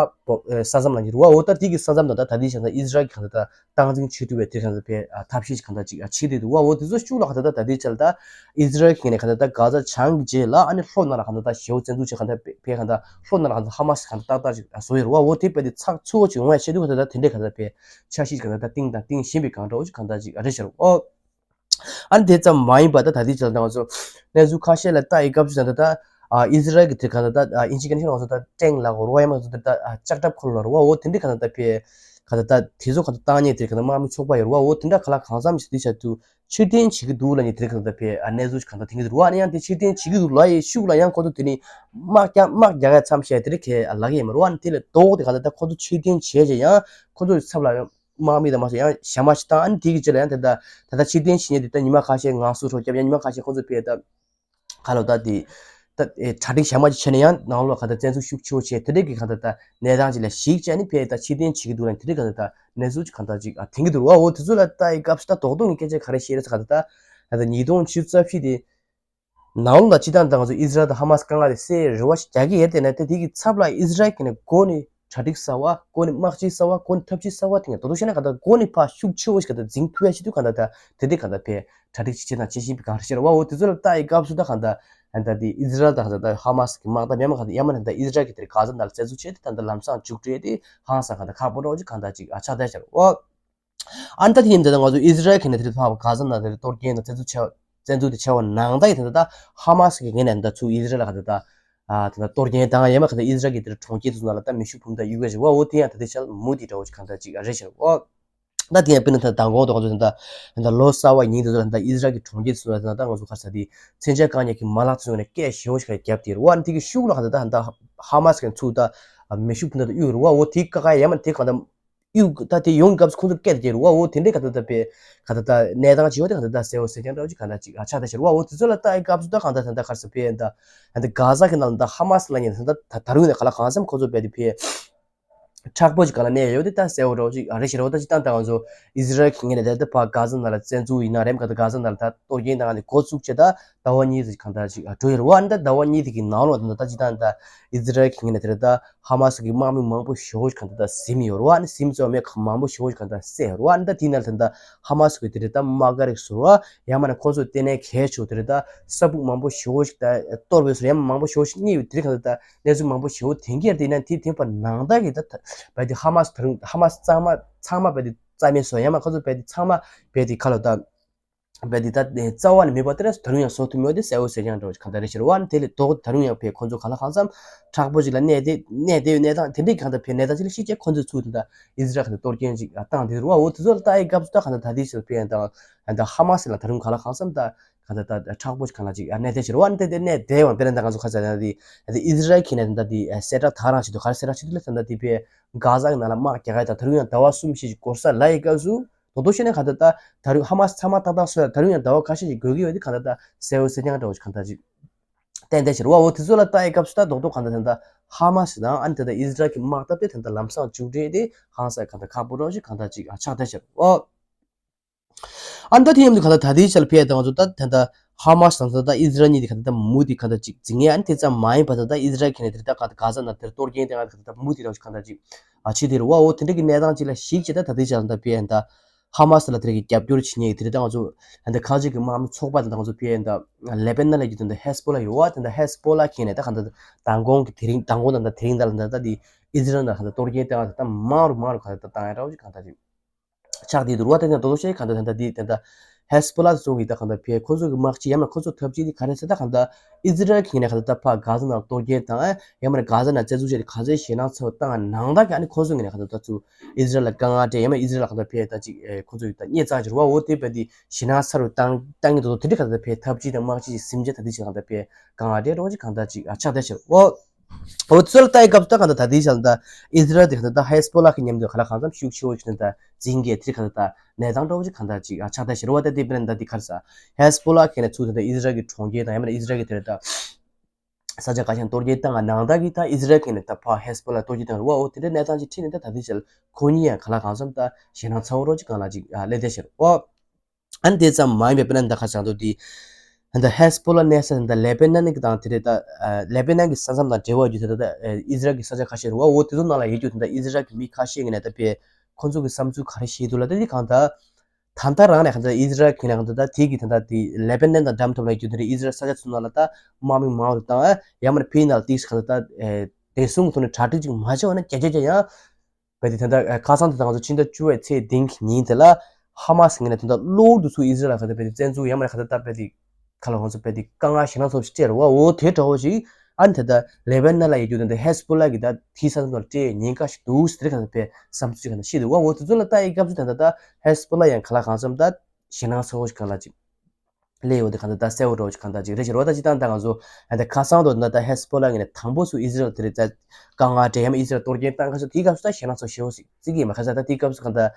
ས་མཚམས་ལ་ཉེ་རུ་བ། འོ་ད་དེ་གི་ས་མཚམས་དང་ད་ད་དེ་བྱས་ན་ཨི་ཟི་རལ་གྱི་གང་ལྟར་ད་སྟངས་འཛིན་བྱེད་ཐུབ་པའི་དེ་གང་ལྟར་ཕའི་ཨ་ཐབས་ཤེས་ཅིག་གང་ལྟར་ཅིག་ཨ་བྱེད་བསྡད་འདུག་བ། འོ་དེ་ཚོ་ཤུགས་ལ་གང་ལྟར་ད་ད་ལྟའི་ཆར་ད་ཨི་ཟི་རལ་གྱི་ནས་གང་ལྟར་ད་གྷ་ཛ་བྱང་གི་རྗེས་ལ་ཨ་ནི་ལྷོ་ནང་ལ་གང་ལྟར་ད་ཞེ་པོ་བཙན་འཛུལ་བྱས་གང་ལྟར་ཕའི་གང་ལྟར་ལྷོ་ནང་ལ་གང་ལྟར་ཧ་མ་སི་གང་ལྟར་ཏག་ཏག་ཅིག་བཟོ་ཡོད་རེད་བ། འོ་དེ་དཔེ་དེ་ཚགས་ཚུད་པོ་ཅིག་ཡོང་ཡ་ཆེད་དུ་གང་ལྟར་ད་དེ་འདྲས་གང་ལྟར་ཕའི་འཆར་གཞི་གང་ལྟར་ད་བཏིང་དང་བཏིང་བཞིན་པའི་གང་འདྲ་བོ་ཅིག་གང་ལྟར་ཅིག་རེད་ཤག་འོ། ཨ་ནི་དེ་ཙམ་མ་ཡིན་པ་ད་ད་ལྟའི་ཆར་ད་ང་ཚོ་གནས་ཚུལ་ཁ་ཤས་ལ་ལྟ་ཡི་སྐབས་སུ་ད་ད་ཨ་ཨི་ཟི་རལ་གྱི་དེ་གང་ལྟར་ད་ཨ་ཨིན་ཇི་གི་ནས་ང་ཚོ་ད་ཊེང་ལ་གོ་རོ་ཡ་མ་ཚོ་ད་ད་ཨ་ལྕགས་ཁྲབ་འཁོར་ལོ་རོ་བ། འོ་དེ་འདྲས་གང་ལྟར་ད་ཕའི་གང་ལྟར་ད་དེ་ཚོ་གང་ལྟར་བཏང་མཁན་དེ་གང་ལྟར་དམག་མི་ཚོགས་པ་ཡོད་རེད་བ། འོ་དེ་འདྲ་ག་ལ་གང་འཚམ་ཞིག་དེ་ཆ་དུ་ཕྱིར་འཐེན་བྱེད་ཀྱི་འདུག་ལབ་མཁན་དེ་གང་ལྟར་ཕའི་ཨ་གནས་ཚུལ་ཅིག་གང་ལྟར་ཐོན་གྱི་འདུག་རེད་བ། ཨ་ནི་ཡང་དེ་ཕྱིར་འཐེན་བྱེད་ཀྱི་འདུག་ལབ་ཡི་ཤུགས་ལ་ཡང་ཁོ་ཚོ་དེ་ནི་དམག་རྒྱག་དམག་རྒྱག་ཡ་མཚམས་བཞག་དེ་རིགས་གས་ལབ་ཀྱི་ཡོད་མ་རེད་བ། ཨ་ནི་དེ་ལས་ལྡོག་སྟེ་གང་ལྟར་ད་ཁོ་ཚོ་ཕྱིར་འཐེན་བྱས་རྗེས་ཡང་ཁོ་ཚོ་ཡི་ཚབ་ལ་དམག་མི་དང་མ་སོང་ཡང་ཞྭ་དམག་ཅིག་བཏང་། ཨ་ནི་དེ་གི་རྗེས་ལ་ཡང་དེ་ད་ད་ལྟ་ཕྱིར་འཐེན་བྱེད་མཁན་དེ་ད་ཉི་མ་ཁ་ཤས་ངང་སུ་འཕྲོག་བརྒྱབ། ཡང་ཉི་མ་ཁ་ཤས་ཁོ་ཚོ་ཕའི་ད་ག་ལོ་ད་དེ་ད་ཨེ་གྲ་སྒྲིག་ཞྭ་དམག་ཅིག་བྱས་ནས་ཡང་ནང་ལོགས་ག་ད་བཙན་འཛུལ་ཤུགས་ཆེ་བོ་བྱས། དེ་འདྲས་ཀྱི་ག་ད་ད་གནས་སྟངས་ཅིག་ལ་གཞིགས་བྱས་ནས་ཕའི་ད་ཕྱིར་འཐེན་བྱེད་ཀྱི་འདུག་ལ། དེ་འདྲས་ག་ད་ད་གནས་ཚུལ་ཅིག་ག་ད་ཅིག་ཨ་ཐོན་གྱི་འདུག་རེད་བ། འོ་དེ་ཚོ་ལ་ལྟ་ཡི་སྐབས་སུ་ད་རྡོག་རྡོག་གི་སྐད་ཆ་ག་རེ་བཤད་རེད་ཟེར་ག་ད་ད་ད་ཉིས་སྟོང་ཉི་ཤུ་རྩ་བཞི་དེ། ནང་ལོགས་ལ་སྤྱི་བཏང་ད་ང་ཚོ་ཨི་ཟི་རལ་དང་ཧ་མ་སི་དཀའ་ངལ་དེ་སེལ་རེ་བ་ཞིག་རྒྱག་གི་ཡོད་དེ་ན། དེ་དེ་གི་ཚབ་ལ་ཨི་ཟི་རལ་གྱི་ནས་འགོ་ནས་གྲ་སྒྲིག་གསར་བ། འགོ་ནས་དམག་སྤྱི་གསར་བ། འགོ་ནས་ཐབས་ཇུས་གསར་བ་དེ་ངས་ད་དུང་བཤད་ན་ག་ད་འགོ་ནས་ཕར་ཤུགས་ཆེ་བོ་ཞིག་ག་ད་འཛིང་ཐུབ་ཡ་ཆེད་དུ་ག་ད་ད་དེ་འདྲས་ག་ད་ཕའི་གྲ་སྒྲིག་ཅིག་བྱེད་དང་བྱེད་བཞིན་པའི་སྒང་རེད་ཤག་རེད་བ། འོ་དེ་ཚོ་ལ་ལྟ་ཡི་སྐབས་སུ་ད་ག་ད་ད་དེ་ཨི་ཟི་རལ་དང་ག་ད་ད་ཧ་མ་སི་གི་དམག་འཐབ་ཡང་མ་ག་ད་ཡང་མ་ད་ད་ཨི་ཟི་རལ་གྱི་དེར་གྷ་ཛ་ནང་ལ་བཙན་འཛུལ་བྱས་ཏེ་ད་ད་ལམ་སང་མཇུག་སྒྲིལ་ཏེ་ཧང་སང་ག་ད་ཁག་པོ་འདྲ་བོ་ཅིག་ག་ད་ཅིག་ཨ་ཆགས་བསྡད་ཤག་རེད་བ། ཨ་ནི་ད་དེ་ཡིན་ད་ང་ཚོ་ཨི་ཟི་རལ་གྱི་ནས་དེ་ཕར་གྷ་ཛ་ནང་དེ་གཏོར་སྐྱོན་དང་བཙན་འཛུལ་བྱས་བཙན་འཛུལ་དེ་བྱས་པ་ནང་ད་ཡི་ད་ད་ཧ་མ་སི་གི་ངོས་ནས་ད་ཚུར་ཨི་ཟི་རལ་ལ་ག་ད་ད་ཨ་ད་ད་གཏོར་སྐྱོན་དང་ཡང་མ་ག་ད་ཨི་ཟི་རལ་གྱི་དེར་གྲོང་ཁྱེར་དེ་ཚོ་ནང་ལ་ད་མེ་ཤུགས་འཕུར་མདའ་གཡུག་གི་རེད་བ། འོ་དེ་ཡང་ད་དེ་ཆ་མུ་མཐུད་འདྲ་བོ་ཅིག་ག་ད་ཅིག་རེད་ཤག་རེད་བ། ད་དེ་ཡང་དཔེར་ན་ད་མདང་དགོང་དུ་ང་ཚོ་ད་ད་ལོ་གསར་བ་ཉིན་དེ་ཚོ་ལ་ད་ཨི་ཟི་རལ་གྱི་གྲོང་ཁྱེར་དེ་ཚོ་ལ་ད་ད་ང་ཚོ་ག་ས་དེ་མཚོན་ཆ་བཀག་ཉར་གྱི་མ་ལག་དེ་ཚོ་ནས་སྐད་ཞེ་བོ་ཞིག་རྒྱབ་དེ་རེད་བ། ཨ་ནི་དེ་གི་ཤུགས་ལ་ག་ད་ད་ཧ་མ་སི་གི་ཚུར་ད་མེ་ཤུགས་འཕུར་མདའ་དེ་གཡུག་རེད་བ། འོ་དེ་བཀག་ག་ཡང་མ་དེ་ག་ད་གཡུག་ད་དེ་ཡོང་སྐབས་སུ་ཁོང་ཚོ་སྐད་དེ་རུ་བ། འོ་དེ་འདྲའི་ག་ད་ད་པའི་ག་ད་ད་གནས་སྟངས་ཅིག་ཡོད་དེ་ག་ད་ད་གསལ་བོ་གསལ་རྐྱང་འདྲ་བོ་ཅིག་ག་ད་ཅིག་ཨ་ཆགས་ད་ཤར་བ། འོ་དེ་ཚོ་ལ་ལྟ་ཡི་སྐབས་སུ་ད་གང་ད་ད་ད་ག་རེ་ཟེར་པའི་ད་ད་གྷ་ཟ་གི་ནང་ལ་ད་ཧ་མ་སི་ལ་ཉེ་ད་ད་ད་རུང་ནས་ག་ལ་གང་འཚམ་ཁོང་ཚོ་པའི་དེ་ཕའི་མཁྲེགས་པོ་ཅིག་ག་ལ་གནས་ཡོད་དེ་ད་གསལ་བོ་འདྲ་བོ་ཅིག་ཨ་རེད་ཤར་བ། ད་ཅི་ད་ད་ང་ཚོ་ཨི་ཟི་རལ་གྱི་ངོས་ནས་ད་ད་ཕ་གྷ་ཟ་ནང་ལ་བཙན་འཛུལ་ཡིན་ན་རེད་ག་ད་གྷ་ཟ་ནང་ལ་ད་གཏོར་སྐྱོན་ད་ག་ནས་འགོ་བཙུགས་བྱས་ད་ཟླ་བ་གཉིས་ཙམ་གང་ད་ཅིག་ཨ་འགྲོ་ཡི་རེད་བ། ཨ་ནི་ད་ཟླ་བ་གཉིས་དེ་གི་ནང་ལོགས་ད་ད་ཅི་ད་ད་ཨི་ཟི་རལ་གྱི་ངོས་ནས་དེར་ད་ཧ་མ་སི་གི་དམག་མི་མང་པོ་ཞེ་པོ་ཞིག་གང་ལྟར་ད་ཟིན་ཡོད་རེད་བ། ཨ་ནི་ཟིན་ཚོ་མེད་མང་པོ་ཞེ་པོ་ཞིག་གང་ལྟར་བསད་ཡོད་རེད་བ། ཨ་ནི་ད་དེའི་ནང་ལ་ད་ལྟ་ཧ་མ་སི་གི་དེ་རེད་ད་དམག་སྒར་རིགས་ཟུར་བ་ཡང་མིན་ན་ཁོང་ཚོ་ལྟེ་གནས་གལ་ཆེ་བོ་དེ་རེད་ད་ས་ཕུག་མང་པོ་ཞེ་པོ་ཞིག་ད་གཏོར་བའི་ཟུར་ཡང་མང་པོ་ཞེ་པོ་ཞིག་རྙེད་ཡོད། དེ་རེད་གང་ལྟར་ད་གནས་ཚུལ་མང་པོ་ཞེ་པོ་དེང་གི་ཡར་དེ་ཡིན་ན་དེ་དེ་བར་ནང་ལྟར་གི་ད་བས་དེ་ཧ་མ་སི་ད་རུང་ཧ་མ་སི་གཙང་མ་ཚང་མ་བས་དེ་རྩ་མེད་བཟོ་ཡང་མ་ཁོང་ཚོ་བས་དེ་ཚང་མ་བས་དེ་ཁ་ལོ་ད། བས་འདི་ལྟ་རྩ་བ་ནས་མེད་པ་དེ་ར་ད་རུང་ཡང་བཟོ་ཐུབ་མེད་དེ་གསལ་བོ་གསལ་རྐྱང་འདྲ་བོ་ཞིག་གང་ལྟར་རེད་ཤར་བ། ཨ་ནི་དེ་ལས་ལྡོག་ད་རུང་ཡང་བས་ཁོ་ཚོ་ག་ལ་གང་འཚམ་མཁྲེགས་པོ་ཅིག་ལ་གནས་དེ་གནས་དེ་ཡོད་གནས་སྟངས་དེ་འདྲའི་གང་ལྟར་བས་གནས་སྟངས་ཅིག་ལ་ཤི་རྗེས་ཁོ་ཚོས་ཚུར་དེ་ལྟ་ཨི་ཟི་རལ་གང་ལྟར་གཏོར་སྐྱོན་ཅིག་བཏང་དེ་རུ་བ། འོ་དེ་ཚོ་ལ་ལྟ་ཡི་སྐབས་སུ་ད་གང་ལྟར་ད་དེ་ཞིག་བས་ད་ད་ཧ་མ་སི་ལ་ད་རུང་ག་ལ་གང་འཚམ་ད་གང་ལྟར་ད་མཁྲེགས་པོ་ཅིག་གང་ལ་གནས་དེ་ཤར་བ། ཨ་ནི་དེ་དེ་གནས་དེ་བ་དཔེར་ན་ད་ང་ཚོ་ཁ་ཚ་ད་དེ་ཨི་ཟི་རལ་གྱི་ནས་ད་དེ་གསལ་བསྒྲགས་ད་རང་བྱེད་དུ་ག་རེ་གསལ་བསྒྲགས་བྱེད་དུ་ལ་ད་ད་དེ་བས་གྷ་ཟ་གི་ནང་ལ་དམག་རྒྱག་ག་ཡི་ད་ད་རུང་ཡང་ཟླ་བ་གསུམ་བཞི་ཅིག་འགོར་ས་ལ་ཡི་སྐབས་སུ། རྡོག་རྡོག་བཤད་ན་གང་ལྟར་ད་ད་རུང་ཧ་མ་སི་ཚང་མ་ཏག་ཏག་བཟོ་ཡ་ད་རུང་ཡང་ཟླ་བ་ཁ་ཤས་ཤིག་དགོས་ཀྱི་ཡོད་དེ་གང་ལྟར་ད་གསལ་བོ་གསལ་རྐྱང་འདྲ་བོ་ཞིག་གང་ལྟར་ཅིག་ཏན་ཏན་ཤར་བ། འོ་དེ་ཚོ་ལ་ལྟ་ཡི་སྐབས་སུ་ད་རྡོག་རྡོག་གང་ལྟར་ད་ད་ཧ་མ་སི་དང་ཨ་ནི་ད་ལྟ་ཨི་ཟི་རལ་གྱི་དམག་སྟབས་དེ་ད་ལྟ་ལམ་སང་མཇུག་སྒྲིལ་ཏེ་ཧང་སང་གང་ལྟར་ཁག་པོ་འདྲ་བོ་ཞིག་གང་ལྟར་ཅིག་ཆགས་ཏན་ཤར་བ། ཨ་ནི་ད་དེ་ཡིན་དུས་གང་ལྟར་ད་ལྟའི་ཆར་ཕེ་ད་ང་ཚོ་ད་ད་ལྟ་ཧ་མ་སི་དང་ད་ལྟ་ཨི་ཟི་རལ་གཉིས་དེ་གང་ལྟར་ད་མུ་མཐུད་གང་ལྟར་ཅིག་འཛིང་ངེས། ཨ་ནི་དེ་ཙམ་མ་ཡིན་པ་ད་ལྟ་ཨི་ཟི་རལ་གྱི་ནས་དེ་ད་གང་ལྟར་གྷ་ཟ་ནང་དེར་གཏོར་སྐྱོན་དེ་གང་ལྟར་མུ་མཐུད་རང་ཞིག་གང་ལྟར་ཅིག་ཨ་བྱེད་དེ་རུ་བ། འོ་དེ་འདྲ་གི་གནས་སྟངས་ཅིག་ལ་གཞིགས་བྱས་ད་ད་ལྟའི་ཆར་ད་ཕེ་ད། ཧ་མ་སི་ལ་དེ་རིགས་ཀྱི་རྒྱབ་སྐྱོར་བྱེད་མཁན་གྱི་དེ་རིགས་ད་ང་ཚོ་ད་ལྟ་ཁ་ཆེ་གི་དམག་མི་ཚོགས་པ་དང་ད་ང་ཚོ་ཕེ་ད་ལེ་པེ་ནན་ལ་ཡོད་དེ་ད་ཧེ་སི་པོ་ལ་ཡོད་བ། དེ་ད་ཧེ་སི་པོ་ལ་ཁེ་ནས་ད་གང་ད་མདང་དགོང་གི་དེ་རིང་མདང་དགོང་དང་ད་དེ་རིང་ད་ལ་ད་ད་དེ་ཨི་ཟི་རལ་ནང་གང་ད་གཏོར་སྐྱོན་བཏང་བ་ད་ད་མང་རུ་མང་རུ་གང་ད་ད་བཏང་ཡ་འདྲ་བོ་ཅིག་གང་ད་ཅིག་ཆགས་བསྡད་འདུག་བ། དེ་ནས་དོ་དོ་ཤེས་གང་ད་ད་ད་དེ་ད་ད་ཧེ་སི་པོ་ལ་ཚོ་གི་ད་གང་ད་ཕེ་ཁོ་ཚོ་གི་དམག་སྤྱི་ཡང་ན་ཁོ་ཚོ་ཐབས་ཇུས་དེ་ག་རེ་ཟེར་ད་གང་ད་ཨི་ཟི་རལ་གི་ངོས་ནས་གང་ད་ད་ཕ་གྷ་ཟ་ནང་གཏོར་སྐྱོན་བཏང་ཡང་མ་རེད་གྷ་ཟ་ནང་བཙན་འཛུལ་བྱས་ཏེ་ག་ཚོད་ཞེད་སྣང་ཚ་བོ་བཏང་ནང་ད་གི་ཨ་ནི་ཁོ་ཚོ་གི་ངོས་ནས་གང་ད་ད་ཚུར་ཨི་ཟི་རལ་ལ་དཀའ་ངལ་སྤྲད་ཡང་མ་ཨི་ཟི་རལ་ལ་གང་ད་ཕེ་ད་ཅིག་ཨེ་ཁོ་ཚོ་ཡི་ད་བརྙས་བཅགས་ཀྱི་རེད་བ། འོ་དེ་བས་དེ་ཞེད་སྣང་ཚ་རུ་བཏང་བཏང་གི་འདུག་དེ་འདྲ་གང་ད་ཕེ་ཐབས་ཇུས་དང་དམག་སྤྱི་ཞིག་སེམས་ཅན་ད་དེ་ཞིག་གང་ད་ཕེ་དཀའ་ངལ་སྤྲད་རོགས་ཅིག་གང་ད་ཅིག་ཨ་ཆགས་བསྡད་ཤག་འོ། འོ་དེ་ཚོ་ལ་ལྟ་ཡི་སྐབས་སུ་ད་གང་ད་ད་དེ་ཞག་ད་ཨི་ཟི་རལ་དེ་གང་ད་ད་ཧེ་སི་པོ་ལ་གི་མཉམ་དུ་ག་ལ་གང་འཚམ་ཤུགས་ཆེ་བོ་ཞིག་ད་འཛིང་གི་དེ་གང་ད་ད་གནས་སྟངས་འདྲ་བོ་ཅིག་གང་ད་ཅིག་ཨ་ཆགས་བསྡད་ཤག་རེད་བ། ད་དེ་དཔེར་ན་ད་དེ་ག་རེ་ཟ་ཧེ་སི་པོ་ལ་གི་ངོས་ནས་ཚུར་ད་ད་ཨི་ཟི་རལ་གི་གྲོང་ཁྱེར་དང་ཡང་མིན་ན་ཨི་ཟི་རལ་གི་དེ་རེད་ད། ས་ཆ་ཁ་ཤས་གཏོར་སྐྱོན་བཏང་ང་ནང་ད་གི་ད་ཨི་ཟི་རལ་གི་ནས་ད་ཕ་ཧེ་སི་པོ་ལ་གཏོར་སྐྱོན་བཏང་རེད་བ། འོ་དེ་འདྲའི་གནས་སྟངས་ཅིག་འཁྲིད་ནས་ད་ད་དེ་ཞལ་ཁོ་གཉིས་ཡང་ག་ལ་གང་འཚམ་ད་ཞེད་སྣང་ཚ་བོ་རོ་ཅིག་གང་ལ་ཅིག་ཨ་སླེབས་བསྡད་ཤག་འོ། ཨ་ནི་དེ་ཙམ་མ་ཡིན་པའི་དཔེར་ན་ད་ཁ་སང་དུ་དེ་ད་ཧེ་སི་པོ་ལ་གནས་ས་ད་ལེ་པེ་ནན་གི་དང་དེ་རེད་ད་ལེ་པེ་ནན་གི་ས་མཚམས་དང་འབྲེལ་བ་ཡོད་དེ་ད་ཨི་ཟི་རལ་གི་ས་ཆ་ཁ་ཤས་རེད་བ། འོ་དེ་ཚོ་ནང་ལ་ཡོད་རྒྱུ་དེ་ད་ཨི་ཟི་རལ་གི་མི་ཁ་ཤས་ཀྱི་ནས་ད་པའི་ཁོ་ཚོ་གི་བསམ་ཚུལ་ག་རེ་བཤད་འདུག་ལ་ད་དེ་གང་ད། ད་ལྟ་རང་ནས་གང་ལྟར་ཨི་ཟི་རལ་གྱི་ནས་གང་ལྟར་དེ་གི་ད་ལྟ་དེ་ལེ་པེ་ནན་དང་འགྲམ་ཐོབ་ལ་ཡོད་དེ་ཨི་ཟི་རལ་ས་ཆ་ཚོ་ནང་ལ་ད་དམག་མི་མང་རུ་བཏང་ཡ་མར་ཕི་ནལ་ཏིས་གང་ལྟར་བདེ་སྲུང་གི་ཐོག་ནས་གྲ་སྒྲིག་ཅིག་མ་བྱས་པ་ན་རྒྱ་རྒྱ་རྒྱ་ཡང་བས་དེ་ད་ལྟ་ཁ་སང་དེ་ད་ང་ཚོ་ཕྱི་ཟླ་བཅུ་པའི་ཚེས་བདུན་གྱི་ཉིན་དེ་ལ་ཧ་མ་སི་ངོས་ནས་ད་ལྟ་གློ་བུར་དུ་ཚུར་ཨི་ཟི་རལ་ལ་གང་ལྟར་བས་དེ་བཙན་འཛུལ་ཡ་མར་གང་ལྟར་ད་བས་དེ་ཁ་ལ་ང་ཚོ་བས་དེ་དཀའ་ངལ་ཞེད་སྣང་ཚ་བོ་ཞིག་སྤྲད་རེད་བ། འོ་དེ་འདྲ་བོ་ཞིག་ཨ་ནི་ད་ལྟ་ལེ་པེ་ནན་ལ་ཡོད་རྒྱུ་དེ་འདི་ཧེ་སི་པོ་ལ་གི་ད་དེའི་ས་མཚམས་ལ་སྤྲད་ཉེན་ཁ་ཞིག་འདུག་ཟེར་གང་ལྟར་བས་བསམ་ཚུལ་གང་ལྟར་བཤད་འདུག་བ། འོ་དེ་ཚོ་ལ་ལྟ་ཡི་སྐབས་སུ་ད་ལྟ་ད་ཧེ་སི་པོ་ལ་ཡང་ག་ལ་གང་འཚམ་ད་ཞེད་སྣང་ཚ་བོ་ཞིག་གང་ལ་ཅིག་སླེབས་ཡོད་དེ་གང་ལྟར་ད་གསལ་བོ་འདྲ་བོ་ཞིག་གང་ལྟར་ཅིག་རེད་ཞེས་རོ། ད་ཅི་ད་ད་ང་ཚོ་ད་ཁ་སང་དུ་ད་ད་ཧེ་སི་པོ་ལ་གི་ནས་དང་པོ་སུ་ཨི་ཟི་རལ་དེ་རེད་ད་དཀའ་ངལ་འཕྲད་ཡ་མ་ཨི་ཟི་རལ་གཏོར་སྐྱོན་བཏང་ཁ་སང་དེའི་སྐབས་སུ་ད་ཞེད་སྣང་ཚ་བོ་ཞེ་བོ་ཞིག་བརྩི་གི་ཡིན་མ་ཁ་སང་ད་དེའི་སྐབས་སུ་གང་ལྟར་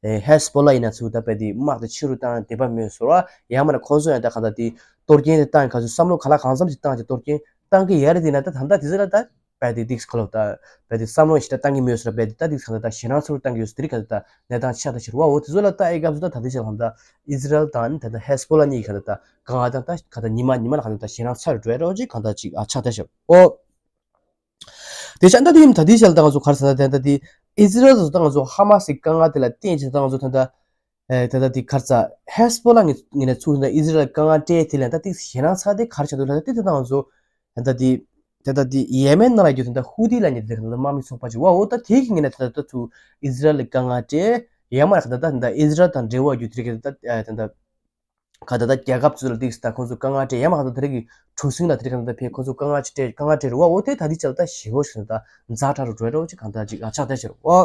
ཧེ་སི་པོ་ལ་ཡིན་ན་ཚུར་ད་བས་དེ་དམག་དེ་ཕྱི་རུ་བཏང་བདེན་པ་མེད་ཟེར་བ། ཡང་མིན་ན་ཁོང་ཚོ་ཡང་ད་གང་ལྟར་དེ་གཏོར་སྐྱོན་དེ་བཏང་ག་ཚོད་བསམ་བློ་ག་ལ་གང་འཚམ་ཞིག་བཏང་ཅིག་གཏོར་སྐྱོན་བཏང་གི་ཡ་རེད། དེ་ན་ད་ད་ལྟ་དེ་ཚོ་ལ་ད་བས་དེ་ཏིག་ཁ་ལོ་ད་བས་དེ་བསམ་བློ་ཞིག་ད་བཏང་གི་མེད་ཟེར་བས་དེ་ད་ཏིག་གང་ལྟར་ད་ཞེད་སྣང་ཚ་བོ་བཏང་གི་ཡོད་ཟེར་དེ་གང་ལྟར་ད་གནས་སྟངས་ཆགས་ད་ཕྱིར་བ། འོ་དེ་ཚོ་ལ་ད་ཨེ་སྐབས་སུ་ད་ད་ལྟ་ཆ་ལ་གང་ལྟར་ཨི་ཟི་རལ་དང་ད་ད་ཧེ་སི་པོ་ལ་གཉིས་གང་ལྟར་ད་གང་ལྟར་ད་གང་ལྟར་ཉི་མ་ཉི་མ་ལ་གང་ལྟར་ད་ཞེད་སྣང་ཚ་རུ་འགྲོ་ཡ་འདྲ་བོ་ཅིག་གང་ལྟར་ཅིག་ཨ་ཆགས་ད་ཕྱིར་འོ། དེ་ཆ་ད་དེ་ཡིན་ད་དེའི་ཆ་ལ་ད་ང་ཚོ་ག་རེ་ཟེར་ན་ད་ད་དེ་ཨི་ཟི་རལ་དུ་ད་ང་ཚོ་ཧ་མ་སི་དཀའ་ངལ་དེ་ལ་བརྟེན་བྱས་ད་ང་ཚོ་ད་ད་ཨེ་ད་ད་དེ་ག་རེ་ཟེར་ཧེ་སི་པོ་ལ་ངི་ངི་ནས་ཚུར་ད་ཨི་ཟི་རལ་དཀའ་ངལ་སྤྲད་དེ་ལ་ད་དེ་ཞེད་སྣང་ཚ་དེ་ག་རེ་ཆགས་འདུག་ལ་ད་དེ་ད་ང་ཚོ་ད་ད་དེ་ད་ད་དེ་ཡེ་མེན་ནང་ལ་ཡོད་ད་ཧུ་ཐི་ལབ་མཁན་དེ་ག་ད་དམག་མི་ཚོགས་པ་ཅིག་བ། འོ་ད་དེ་གི་ངི་ནས་ད་ད་ཚུར་ཨི་ཟི་རལ་ལ་དཀའ་ངལ་སྤྲད་ཡ་མ་ར་ག་ད་ད་ད་ཨི་ཟི་རལ་དང་འབྲེལ་བ་ཡོད་དེ་ག་ད་ད་ད། ག་ད་ད་རྒྱལ་ཁབ་ཚོ་ལ་ཏིག་ད་ཁོང་ཚོ་དཀའ་ངལ་སྤྲད་ཡ་མ་ག་ད་དེ་རིགས་ཀྱི་གྲུ་གཟིངས་ལ་དེ་རིགས་ག་ད་ད་ཕེ་ཁོང་ཚོ་དཀའ་ངལ་ཅིག་སྤྲད་དཀའ་ངལ་སྤྲད་རུ་བ། འོ་དེ་ད་དེ་ཆ་ལ་ད་ཞེ་བོ་ཞིག་ད་ཛ་དྲག་རུ་འགྲོ་འགྲོ་ཅིག་གང་ལྟར་ཅིག་ཨ་ཆགས་བསྡད་ཤག་འོ།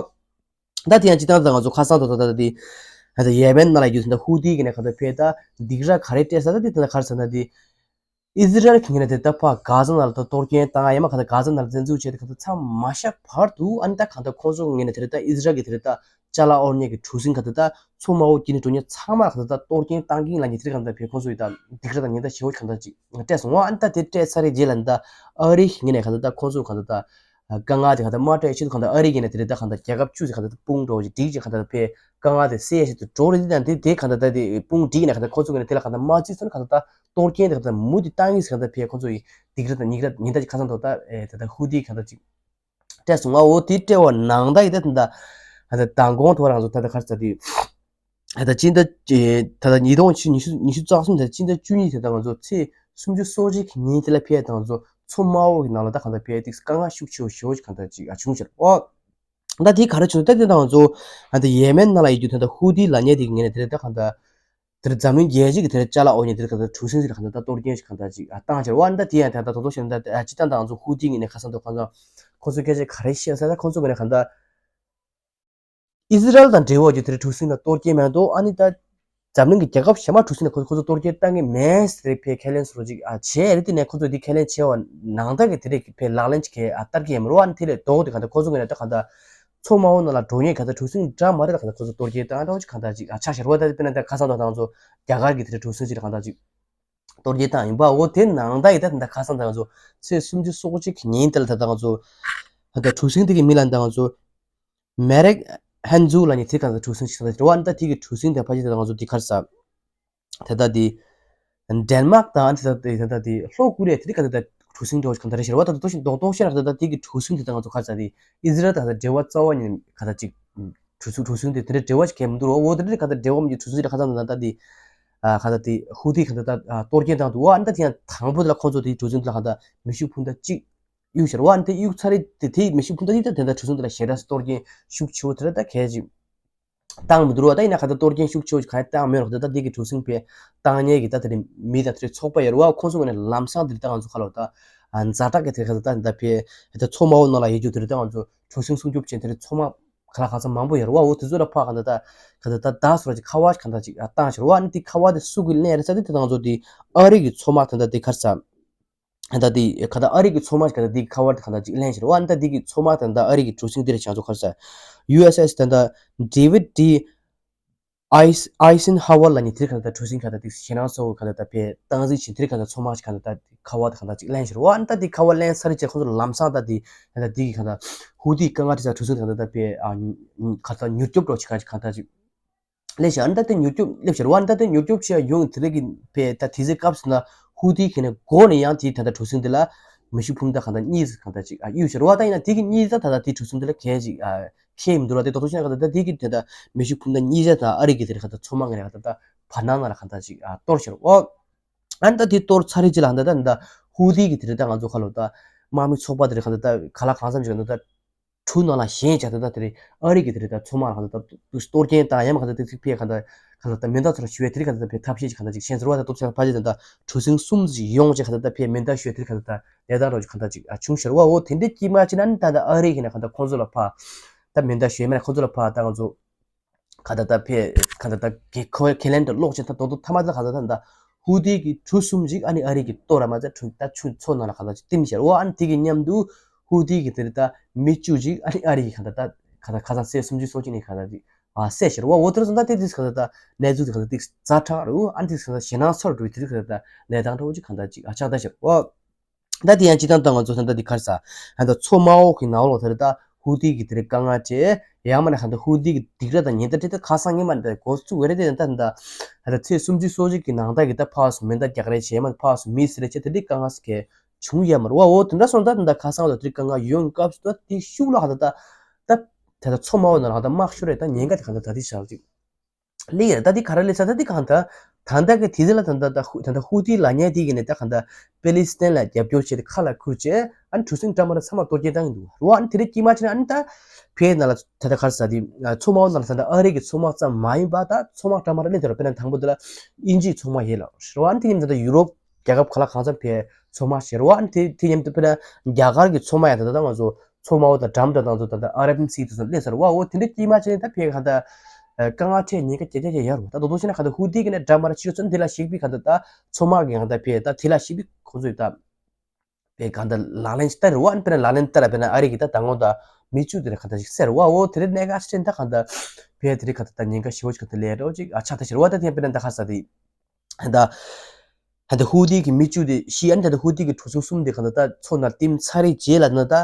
ད་དེ་ཡང་ཅི་ད་ད་ང་ཚོ་ཁ་སང་དུ་ད་ད་ད་དེ་ད་ད་ཡེ་མེན་ནང་ལ་ཡོད་ད་ཧུ་ཐི་གི་ནས་ག་ད་ཕེ་ད་སྡིགས་ར་ག་རེ་སྤྲད་ས་ད་དེ་ད་ད་ག་རེ་ཟེར་ན་དེ། ཨི་ཟི་རལ་གྱི་ངོས་ནས་དེ་ལྟ་ཕ་གྷ་ཟ་ནང་ལ་ད་གཏོར་སྐྱོན་བཏང་ཡ་མ་ག་ད་གྷ་ཟ་ནང་ལ་བཙན་འཛུལ་བྱས་ཏེ་ག་ད་མཚམས་མ་བཞག་བར་དུ་ཨ་ནི་ད་གང་ལྟར་ཁོང་ཚོ་ངོས་ནས་དེ་རེད་ད་ཨི་ཟི་རལ་གྱི་དེ་རེད་ད་ཅ་ལག་དབོར་མཁན་གྱི་གྲུ་གཟིངས་ག་ད་ད་མཚོ་དམར་པོ་བརྒྱུད་ནས་འགྲོ་མཁན་ཚང་མ་ག་ད་ད་གཏོར་སྐྱོན་བཏང་གིན་ལབ་མཁན་དེ་རེད། གང་ལྟར་བས་ཁོང་ཚོ་ཡི་ད་སྡིགས་ར་དང་ཉེན་བརྡ་ཞེ་བོ་གང་ལྟར་ཅིག་སྤྲད་སོང་བ། ཨ་ནི་ད་དེ་སྤྲད་ཚར་རེད་རྗེས་ལ་ནི་ད་ཨ་རི་གི་ངོས་ནས་ག་ད་ད་ཁོང་ཚོ་ག་ད་ད་དཀའ་ངལ་དེ་ག་ད་མ་སྤྲད་ཆེད་དུ་ག་ད་ཨ་རི་གི་ངོས་ནས་དེ་རེད་ད་ག་ད་རྒྱལ་ཁབ་བཅུ་ཞིག་ག་ད་ད་དཔུང་འགྲོ་བ་ཞིག་སྒྲིག་ཅིག་ག་ད་ད་བས་དཀའ་ངལ་དེ་སེལ་ཡ་ཞིག་ཏུ་འགྲོ་རེད། དེ་དང་དེ་དེ་ག་ད་ད་དེ་དཔུང་སྒྲིག་ནས་ག་ད་ཁོང་ཚོ་གི་ནས་དེ་ལ་ག་ད་མ་བརྩིས་སོང་ན་ག་ད་ད་གཏོར་སྐྱོན་དེ་ག་ད་མུ་མཐུད་བཏང་གི་ཟེར་ག་ད་བས་ཁོང་ཚོ་ཡི་སྡིགས་ར་དང་ཉེན་ར་ཉེན་བརྡ་ཅིག་ཁ་སང་ཐོག་ད་ཨེ་ད་ད་ཧུ་ཐི་ག་ད་ཅིག་སྤྲད་སོང་ང་། འོ་དེ་སྤྲད་པ་ནང་ད་ཡི་ད་ད་ད་ད་མདང་དགོང་ཐོག་རང་ཚོ་ད་ད་ག་རེ་ཟེར་དེ་ད་ད་སྤྱི་ཟླ་ད་ད་ཉིས་སྟོང་ཉི་ཤུ་ཉི་ཤུ་རྩ་གསུམ་ད་སྤྱི་ཟླ་བཅུ་གཉིས་ད་ད་ང་ཚོ་ཚེས་སུམ་ཅུ་སོ་གཅིག་གི་ཉིན་དེ་ལ་ཕེབས་ད་ང་ཚོ་མཚོ་དམར་པོ་གི་ནང་ལ་ད་ག་ད་ཕེབས་ཏེ་དཀའ་ངལ་ཤུགས་ཆེ་བ་ཞེ་བོ་ཞིག་ག་ད་ཅིག་ཨ་བྱུང་ཕྱིར་འོ། ད་དེ་ག་རེ་བྱུང་ད་དེ་ད་ང་ཚོ་ད་ཡེ་མེན་ནང་ལ་ཡོད་རྒྱུ་ད་ད་ཧུ་ཐི་ལབ་མཁན་དེ་གི་ངོས་ནས་དེ་ད་ག་ད་དེར་འཛམ་གླིང་རྒྱལ་སྤྱི་གི་དེར་ཅ་ལག་དབོར་མཁན་དེར་ག་ད་གྲུ་གཟིངས་ཟེར་ག་ད་ད་གཏོར་སྐྱོན་ཞིག་ག་ད་ཅིག་ཨ་བཏང་ཕྱིར་འོ། ད་དེ་ཡང་ད་ད་དོ་དོ་ཞིག་ད་ཨ་ཅི་ད་ད་ང་ཚོ་ཧུ་ཐི་ངོས་ནས་ཁ་སང་དུ་ཁ་སང་ཁོ་ཚོ་སྐད་ཆ་ག་རེ་བཤད་ས་ད་ཁོ་ཚོ་ངོས་ནས་ག་ད་ཨི་ཟི་རལ་དང་འབྲེལ་བ་ཡོད་དེར་གྲུ་གཟིངས་ལ་གཏོར་སྐྱོན་མེད་དོ། ཨ་ནི་ད་འཛམ་གླིང་གི་རྒྱལ་ཁབ་གཞན་མ་གྲུ་གཟིངས་ལ་ཁོ་ཁོ་ཚོ་གཏོར་སྐྱོན་བཏང་གི་མེད་ཟེར་ཕེ་ཁས་ལེན་སོར་ཅིག་ཨ་བྱས་རེད། དེ་ནས་ཁོ་ཚོ་དེ་ཁས་ལེན་བྱས་བ་ནང་ད་གི་དེ་རེད་ཕེ་ལག་ལེན་ཅིག་གི་ཨ་བསྟར་གི་ཡ་མ་རེད་བ། ཨ་ནི་དེ་ལས་ལྡོག་དེ་ག་ད་ཁོ་ཚོ་ངོས་ནས་ད་ག་ད་མཚོ་དམར་པོ་ནང་ལ་འགྲོ་མཁན་ག་ད་གྲུ་གཟིངས་འདྲ་མ་རེད། ད་ག་ད་ཁོ་ཚོ་གཏོར་སྐྱོན་བཏང་འདྲ་བོ་ཅིག་གང་ལྟར་ཅིག་ཨ་ཆགས་ཤར་བ། ད་དཔེར་ན་ད་ཁ་སང་ད་ང་ཚོ་རྒྱ་གར་གྱི་དེ་རེད་གྲུ་གཟིངས་ཅིག་ལ་གང་ལྟར་ཅིག་གཏོར་སྐྱོན་བཏང་ཡིན་པ། འོ་དེ་ནང་ད་ཡི་ད་ད་ཁ་སང་ད་ང་ཚོ་ཚེས་སུམ་ཅུ་སོ་གཅིག་གི་ཉིན་དེ་ལ་ད་ད་ང་ཚོ་ད་ད་གྲུ་གཟིངས་དེ་གི་མི་ལ་ད་ང་ཚོ་མེ་རེག་ཧན་ཛུ་ལ་ནི་དེ་གང་ལྟར་གྲུ་གཟིངས་ཅིག་ད་ད་རེད་བ། ད་དེ་གི་གྲུ་གཟིངས་དེ་ཕ་ཅི་ད་ད་ང་ཚོ་དེ་ག་རེ་ཟ་དེ་ད་དེ་ཌེན་མཱག་དང་དེ་ད་དེ་ད་ད་དེ་ལྷོ་ཀོ་རི་ཡ་དེ་དེ་ག་ད་ད་གྲུ་གཟིངས་འདྲ་བོ་ཅིག་གང་ལྟར་རེད་ཤར་བ། ད་ད་དོ་ཞིག་རྡོག་རྡོག་ཤར་ད་ད་དེ་གི་གྲུ་གཟིངས་དེ་ད་ང་ཚོ་ག་རེ་ཟ་དེ་ཨི་ཟི་རལ་དང་ད་འབྲེལ་བ་རྩ་བ་ཉིད་ནས་ག་ད་ཅིག་ གྲུ་གཟིངས་གྲུ་གཟིངས་དེ་དེ་འདྲ་འབྲེལ་བ་ཞིག་གང་མི་འདུག་རོ། འོ་དེ་འདྲ་གང་ལྟར་འབྲེལ་བ་མི་འདུག་གྲུ་གཟིངས་དེ་ཁ་སང་ད་ད་དེ་ཨ་གང་ལྟར་དེ་ཧུ་ཐི་གང་ལྟར་ད་ཨ་གཏོར་སྐྱོན་བཏང་འདུག་འོ་ཨ་ནི་ད་དེ་ཡང་དང་པོ་དེ་ལ་ཁོང་ཚོ་དེ་གྲུ་གཟིངས་དེ་ལ་གང་ལྟར་མེ་ཤུགས་འཕུར་མདའ་གཅིག་གཡུག་ཤར་བ་ཨ་ནི་དེ་གཡུག་ཚར་རེད་དེ་དེ་མེ་ཤུགས་འཕུར་མདའ་དེ་ད་དེ་འདྲ་གྲུ་གཟིངས་དེ་ལ་ཞེ་དྲག་གཏོར་སྐྱོན་ཤུགས་ཆེ་བོ་དེ་འདྲ་ད་གལ་ཆེ། བཏང་མི་འདུག་རོ། ད་ཡིན་ན་ག་ད་གཏོར་སྐྱོན་ཤུགས་ཆེ་བོ་གང་ཡང་བཏང་མེད་རོགས། ད་ད་འདི་གི་གྲུ་གཟིངས་ཕེ་བཏང་མཁན་གི་ད་དེ་རིང་མི་དང་དེ་རིང་ཚོགས་པ་ཡོད་རོ། ཁོང་ཚོ་ངོས་ནས་ལམ་སང་དེ་རིང་ད་ང་ཚོ་ཁ་ལོ་ད་ཛ་དྲག་གི་དེ་ག་ད་ད་ཕེ་ད་མཚོ་དམའ་བོ་ནང་ལ་ཡོད་རྒྱུ་དེ་རིང་ད་ང་ཚོ་གྲུ་གཟིངས་སྲུང་སྐྱོབ་བྱེད་དེ་རིང་མཚོ་དམའ་ག་ལ་གང་ཚང་མང་པོ་ཡོད་རོ། འོ་དེ་ཚོ་ལ་ཕ་ག་ད་ད་ག་ད་ད་ད་སོ་ར་ཅིག་ཁ་བ་ག་ད་ཅིག་བཏང་ཤར་བ་ཨ་ནི་དེ་ཁ་བ་དེ་སུ་གི་ལན་རེད་ས་དེ་ད་ང་ཚོ་དེ་ཨ་རི་གི་མཚོ་དམག་ད་ད་དེ་གར་ས། ད་ལྟ་དེ་ག་ད་ཨ་རི་གི་མཚོ་དམག་ག་ད་དེ་ཁ་བར་དེ་ག་ད་ཅིག་ལེན་ཤར་བ་ཨ་ནི་ད་དེ་གི་མཚོ་དམག་ད་ད་ཨ་རི་གི་གྲུ་གཟིངས་དེ་རེད་བྱང་ཚོ་ཁར་ས། ཡུ་ཨེས་ཨེས་ད་ད་David D. Eis- Eisenhower ལ་ནི་དེ་ག་ད་གྲུ་གཟིངས་ག་ད་དེ་ཞེ་ནང་ཚོ་ག་ད་ད་ཕེ་སྟངས་འཛིན་བྱེད་དེ་ག་ད་མཚོ་དམག་ག་ད་ད་ཁ་བར་དེ་ག་ད་ཅིག་ལེན་ཤར་བ་ཨ་ནི་ད་དེ་ཁ་བར་ལེན་ས་རེད་ཅེ་ཁོ་ཚོ་ལམ་སང་ད་དེ་ད་ད་དེ་གི་ག་ད་ཧུ་ཐི་ག་ང་དེ་ས་གྲུ་གཟིངས་ག་ད་ད་ཕེ་ཨ་ག་ད་མྱུར་སྐྱོབ་འགྲོ་ཅིག་ག་ཅིག་ག་ད་ཅིག་ལས་བྱ་ཨ་ནི་ད་ལྟ་མྱུར་སྐྱོབ་སླེབས་ཤར་བ་ཨ་ནི་ད་ལྟ་མྱུར་སྐྱོབ་བྱེད་ཡ་ཡོང་དེ་རིང་གི་ཕེ་ད་དེ་ཚེ་སྐབས་སུ་ན་ཧུ་ཐི་གི་ནས་འགོ་ནས་ཡང་དེ་ད་ལྟ་གྲུ་གཟིངས་དེ་ལ་མེ་ཤུགས་འཕུར་མདའ་གང་ལྟར་གཉིས་གང་ལྟར་ཅིག་ཨ་གཡུག་ཤར་བ་ད་ཡིན་ན་དེ་གི་གཉིས་ད་ད་ལྟ་དེ་གྲུ་གཟིངས་དེ་ལ་གལ་ཅིག་ཨ་ཁེལ་མི་འདུག་ར། དེ་ཏོག་ཏོག་ཤེས་ན་གང་ལྟར་ད་དེ་གི་དེ་ད་མེ་ཤུགས་འཕུར་མདའ་གཉིས་ད་ད་ཨ་རི་གི་དེ་རེད་གང་ལྟར་མཚོ་དམག་གི་ནས་གང་ལྟར་ད་བར་སྣང་ན་ལ་གང་ལྟར་ཅིག་ཨ་གཏོར་ཤར་བ། ཨ་ནི་ད་དེ་གཏོར་ཚར་རེད་ཅི་ལ་གང་ལྟར་ད་ད་ཧུ་ཐི་གི་དེ་རེད་ད་ང་ཚོ་ཁ་ལོ་ད་དམག་མི་ཚོགས་པ་དེ་རེད་གང་ལྟར་ད་ག་ལ་གང་འཚམ་ཅིག་གང་ལྟར་ད། གྲུ་ནང་ལ་ཞེན་བྱས་ད་ལྟ་དེ་རིང་ཨ་རི་གི་དེ་རིང་ད་མཚོ་དམག་ལ་ད་ལྟ་གཏོར་སྐྱོན་དང་ཡང་མ་ག་ད་དེ་ཚིག་ཕེ་ག་ད་ག་ད་ད་མེ་མདའ་ཚོར་ཞུ་བའི་དེ་རིང་ག་ད་ད་ཕེ་ཐབས་ཤེས་ཀྱི་ག་ད་ཅིག་ཤེས་ཚོར་བ་ད་གཏོར་ཆ་ཕ་ཅི་ད་ད་གྲུ་གཟིངས་གསུམ་ཅིག་ཡོང་བྱས་ག་ད་ད་ཕེ་མེ་མདའ་ཞུ་བའི་དེ་རིང་ག་ད་ད་ལས་དང་རོགས་ཀྱི་ག་ད་ཅིག་ཨ་བྱུང་ཤར་བ། འོ་དེ་འདྲའི་དཀྱིལ་མ་ཅིག་ན་ནི་ད་ད་ཨ་རི་གི་ནས་ག་ད་ཁོང་ཚོ་ལ་ཕ་ད་མེ་མདའ་ཞུ་མེད་ན་ཁོང་ཚོ་ལ་ཕ་ད་ང་ཚོ་ག་ད་ད་ཕེ་ག་ད་ད་གེ་ཁོ་ཁེ་ལན་དུ་ལོག་ཅིག་ད་དོ་དོ་ཐ་མ་ད་ག་ད་ད་ད་ཧུ་ཐི་གི་གྲུ་གསུམ་ཅིག་ཨ་ནི་ཨ་རི་གི་གཏོར་ར་མ་ཚད་གྲུ་ད་ཆུ་མཚོ་ནང་ལ་ག་ད་ཅིག་བསྟིམ་ཤར་བ་ཨ་ནི་དེ་གི་མཉམ་དུ་ཧུ་ཐི་གི་དེ་རིང་ད་མི་བཅུ་ཅིག་ཨ་ནི་ཨ་རི་གི་ག་ད་ད་ག་ད་ཁ་སང་ཚེས་སུམ་ཅུ་སོ་གཅིག་ནས་ག་ད་ཅིག་ཨ་བསད་ཤར་བ། འོ་དེར་སོང་ད་དེ་དུས་ག་ད་ད་གནས་ཚུལ་དེ་ག་ད་ཏིག་ཛ་དྲག་རུ་ཨ་ནི་དེ་ག་ད་ཞེད་སྣང་ཚ་རུ་འགྲོ་བའི་དེ་དུས་ག་ད་ད་གནས་སྟངས་འདྲ་བོ་ཅིག་ག་ད་ཅིག་ཨ་ཆགས་ད་ཤར་བ། ད་དེ་ཡང་སྤྱི་བཏང་ད་ང་ཚོ་ད་ད་འདི་གར་ས་ད་ད་མཚོ་དམའ་བོ་གི་ནང་ལོགས་དེར་ད་ཧུ་ཐི་གི་དེར་དཀའ་ངལ་འཕྲད་ཡང་མ་ན་ད་ད་ཧུ་ཐི་གི་སྡིགས་ར་དང་ཉེན་བརྡ་འཕྲད་ད་ཁ་སང་ཉི་མ་འདི་འགོ་བཙུགས་བས་རེད། དེ་ད་ད་ད་ད་ཚེས་སུམ་ཅུ་སོ་གཅིག་གི་ནང་ད་གི་ད་ཕག་སུ་མེ་མདའ་རྒྱག་རེས་བྱས་མ་ཕག་སུ་མི་སི་རེས་བྱས་དེ་འདྲའི་དཀའ་ངལ་སི་གེ་བྱུང་ཡ་མ་རེད་བ། འོ་དེ་འདྲ་སོང་ད་ད་ད་ཁ་སང་ད་དེ་དཀའ་ངལ་ཡོང་སྐབས་སུ་ད་དེ་ཤུགས་ལ་ཧ་ད་ད་ད་ད་ད་མཚོ་དམའ་བོ་ནང་ལ་ཧ་ད་དམག་ཤོར་རེད་ད་ཉེན་ཁ་དེ་ག་ད་ད་དེ་བཞག་ཅིག་ལི་ཡར་ད་འདི་ག་རེ་ལས་ས་ད་འདི་གང་ད་ད་ད་གི་དེ་ཚེ་ལ་ད་ད་ད་ཧུ་ད་ད་ཧུ་ཏི་ལ་ཉེ་དེ་གི་ནས་ད་གང་ད་པེ་ལི་སི་ཐན་ལ་རྒྱབ་སྐྱོར་བྱས་ཏེ་ཁ་ལ་ཁུར་བྱས་ཨ་ནི་གྲུ་གཟིངས་འདྲ་མ་འདྲ་ཚང་མ་གཏོར་སྐྱོན་བཏང་གི་འདུག་རུ། ཨ་ནི་དེ་རིང་དཀྱིལ་མ་ཕྱིན་ཨ་ནི་ད་ཕའི་ནང་ལ་ད་ད་ག་རེ་ཟ་དེ་མཚོ་དམའ་བོ་ནང་ལ་ད་ད་ཨ་རི་གི་མཚོ་དམག་ཙམ་མ་ཡིན་པ་ད་མཚོ་དམག་འདྲ་མ་འདྲ་སླེབས་ཐུབ་ར། དཔེར་ན་དང་པོ་དེ་ལ་དབྱིན་ཇིའི་མཚོ་དམག་ཡིན་ལ་རུ། ཨ་ནི་དེ་ཉིན་ད་ད་ཡུ་རོབ་རྒྱལ་ཁབ་ག་ལ་གང་འཚམ་ཕའི་མཚོ་དམག་བྱས་རུ། ཨ་ནི་དེ་དེ་མཉམ་དུ་དཔེར་ན་རྒྱ་གར་གྱི་མཚོ་དམག་ཡང་ད་ལྟ་ང་ཚོ་མཚོ་དམའ་བོ་དང་འགྲམ་དང་དང་ཚོ་ད་ལྟ་ཨ་རབ་སི་དེ་ཚོ་སླེབས་ཚར་བ། འོ་དེ་འདྲ་དཀྱིལ་མ་བྱས་ནས་ད་ཕའི་གང་ལྟར་དཀའ་ངལ་འཕྲད་ཉེན་ཁ་རྒྱ་ཆེ་ཆེ་ཡོད་རུ། ད་དོ་དོ་བྱས་ན་གང་ལྟར་ཧུ་ཏི་གི་ནས་འགྲམ་མ་ར་ཕྱི་རུ་ཚོ་འདི་ལ་ཞིག་པའི་གང་ལྟར་ད་མཚོ་དམག་གི་གང་ལྟར་ཕའི་ད་དེ་ལ་ཞིག་པའི་ཁོ་ཚོས་ད་ཕའི་གང་ལྟར་ལག་ལེན་ཞིག་བསྟར་རུ། ཨ་ནི་དཔེར་ན་ལག་ལེན་བསྟར་ར་དཔེར་ན་ཨ་རི་གི་ད་ད་ངོ་ད་མི་བཅུ་དེ་ལ་གང་ལྟར་ཞིག་བསད་རུ་བ། འོ་དེ་རེད་གནད་འགག་ཆེ་ད་གང་ལྟར་ཕའི་དེ་རེད་གང་ལྟར་ད་ཉེན་ཁ་ཞེ་བོ་ཞིག་གང་ལྟར་ལས་རོ་ཅིག་ཨ་ཆགས་ད་ཞེ་རུ་བ། ད་དེ་དཔེར་ན་ད་ག་རེ་ཟ་དེ། ད་ད་ད་ཧུ་ཏི་གི་མི་བཅུ་དེ་ཤི་ཨ་ནི་ད་ད་ཧུ་ཏི་གི་གྲུ་གཟིངས་གསུམ་དེ་གང་ལྟར་ད་མཚོ་ནང་བསྟིམ་ཚར་རེད་རྗེས་ལ་ན་ད་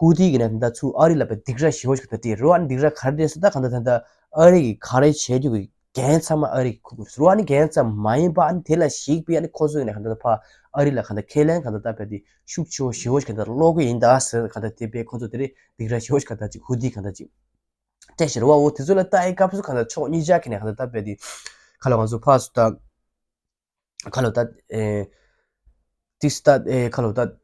ཧུ་ཏི་གི་ནས་ད་ཚུར་ཨ་རི་ལ་པའི་སྡིགས་ར་ཞེ་བོ་ཞིག་ད་སྤྲད་རོ། ཨ་ནི་སྡིགས་ར་ག་རེ་སྤྲད་ཟེར་ད་གང་ལྟར་ད་ཨ་རི་གི་ག་རེ་བྱས་རྒྱུ་གི་འགན་ཚང་མ་ཨ་རི་གི་ཁུར་དགོས་རོ། ཨ་ནི་འགན་ཙམ་མ་ཡིན་པ་ཨ་ནི་དེ་ལ་ཞིག་པའི་ཨ་ནི་ཁོ་ཚོ་ཡིན་ན་གང་ལྟར་ད་ཕ་ཨ་རི་ལ་གང་ལྟར་ཁས་ལེན་གང་ལྟར་ད་པའི་དེ་ཤུགས་ཆེ་བོ་ཞེ་བོ་ཞིག་གང་ལྟར་སློག་གི་ཡིན་ད་ཟེར་གང་ལྟར་དེ་པའི་ཁོ་ཚོ་དེ་རེད་སྡིགས་ར་ཞེ་བོ་ཞིག་གང་ལྟར་ཅིག་ཧུ་ཏི་གང་ལྟར་ཅིག་སྤྲད་ཤེར་བ། འོ་དེ་ཚོ་ལ་ལྟ་ཡི་སྐབས་སུ་གང་ལྟར་ཕྱོགས་གཉིས་ཆ་གི་ནས་གང་ལྟར་ད་པའི་དེ་ག་ལ་ང་ཚོ་ཕ་སུ་ད། ཁ་ལོ་ད། ཨེ། ཏིས་ད་ཨེ་ཁ་ལོ་ད།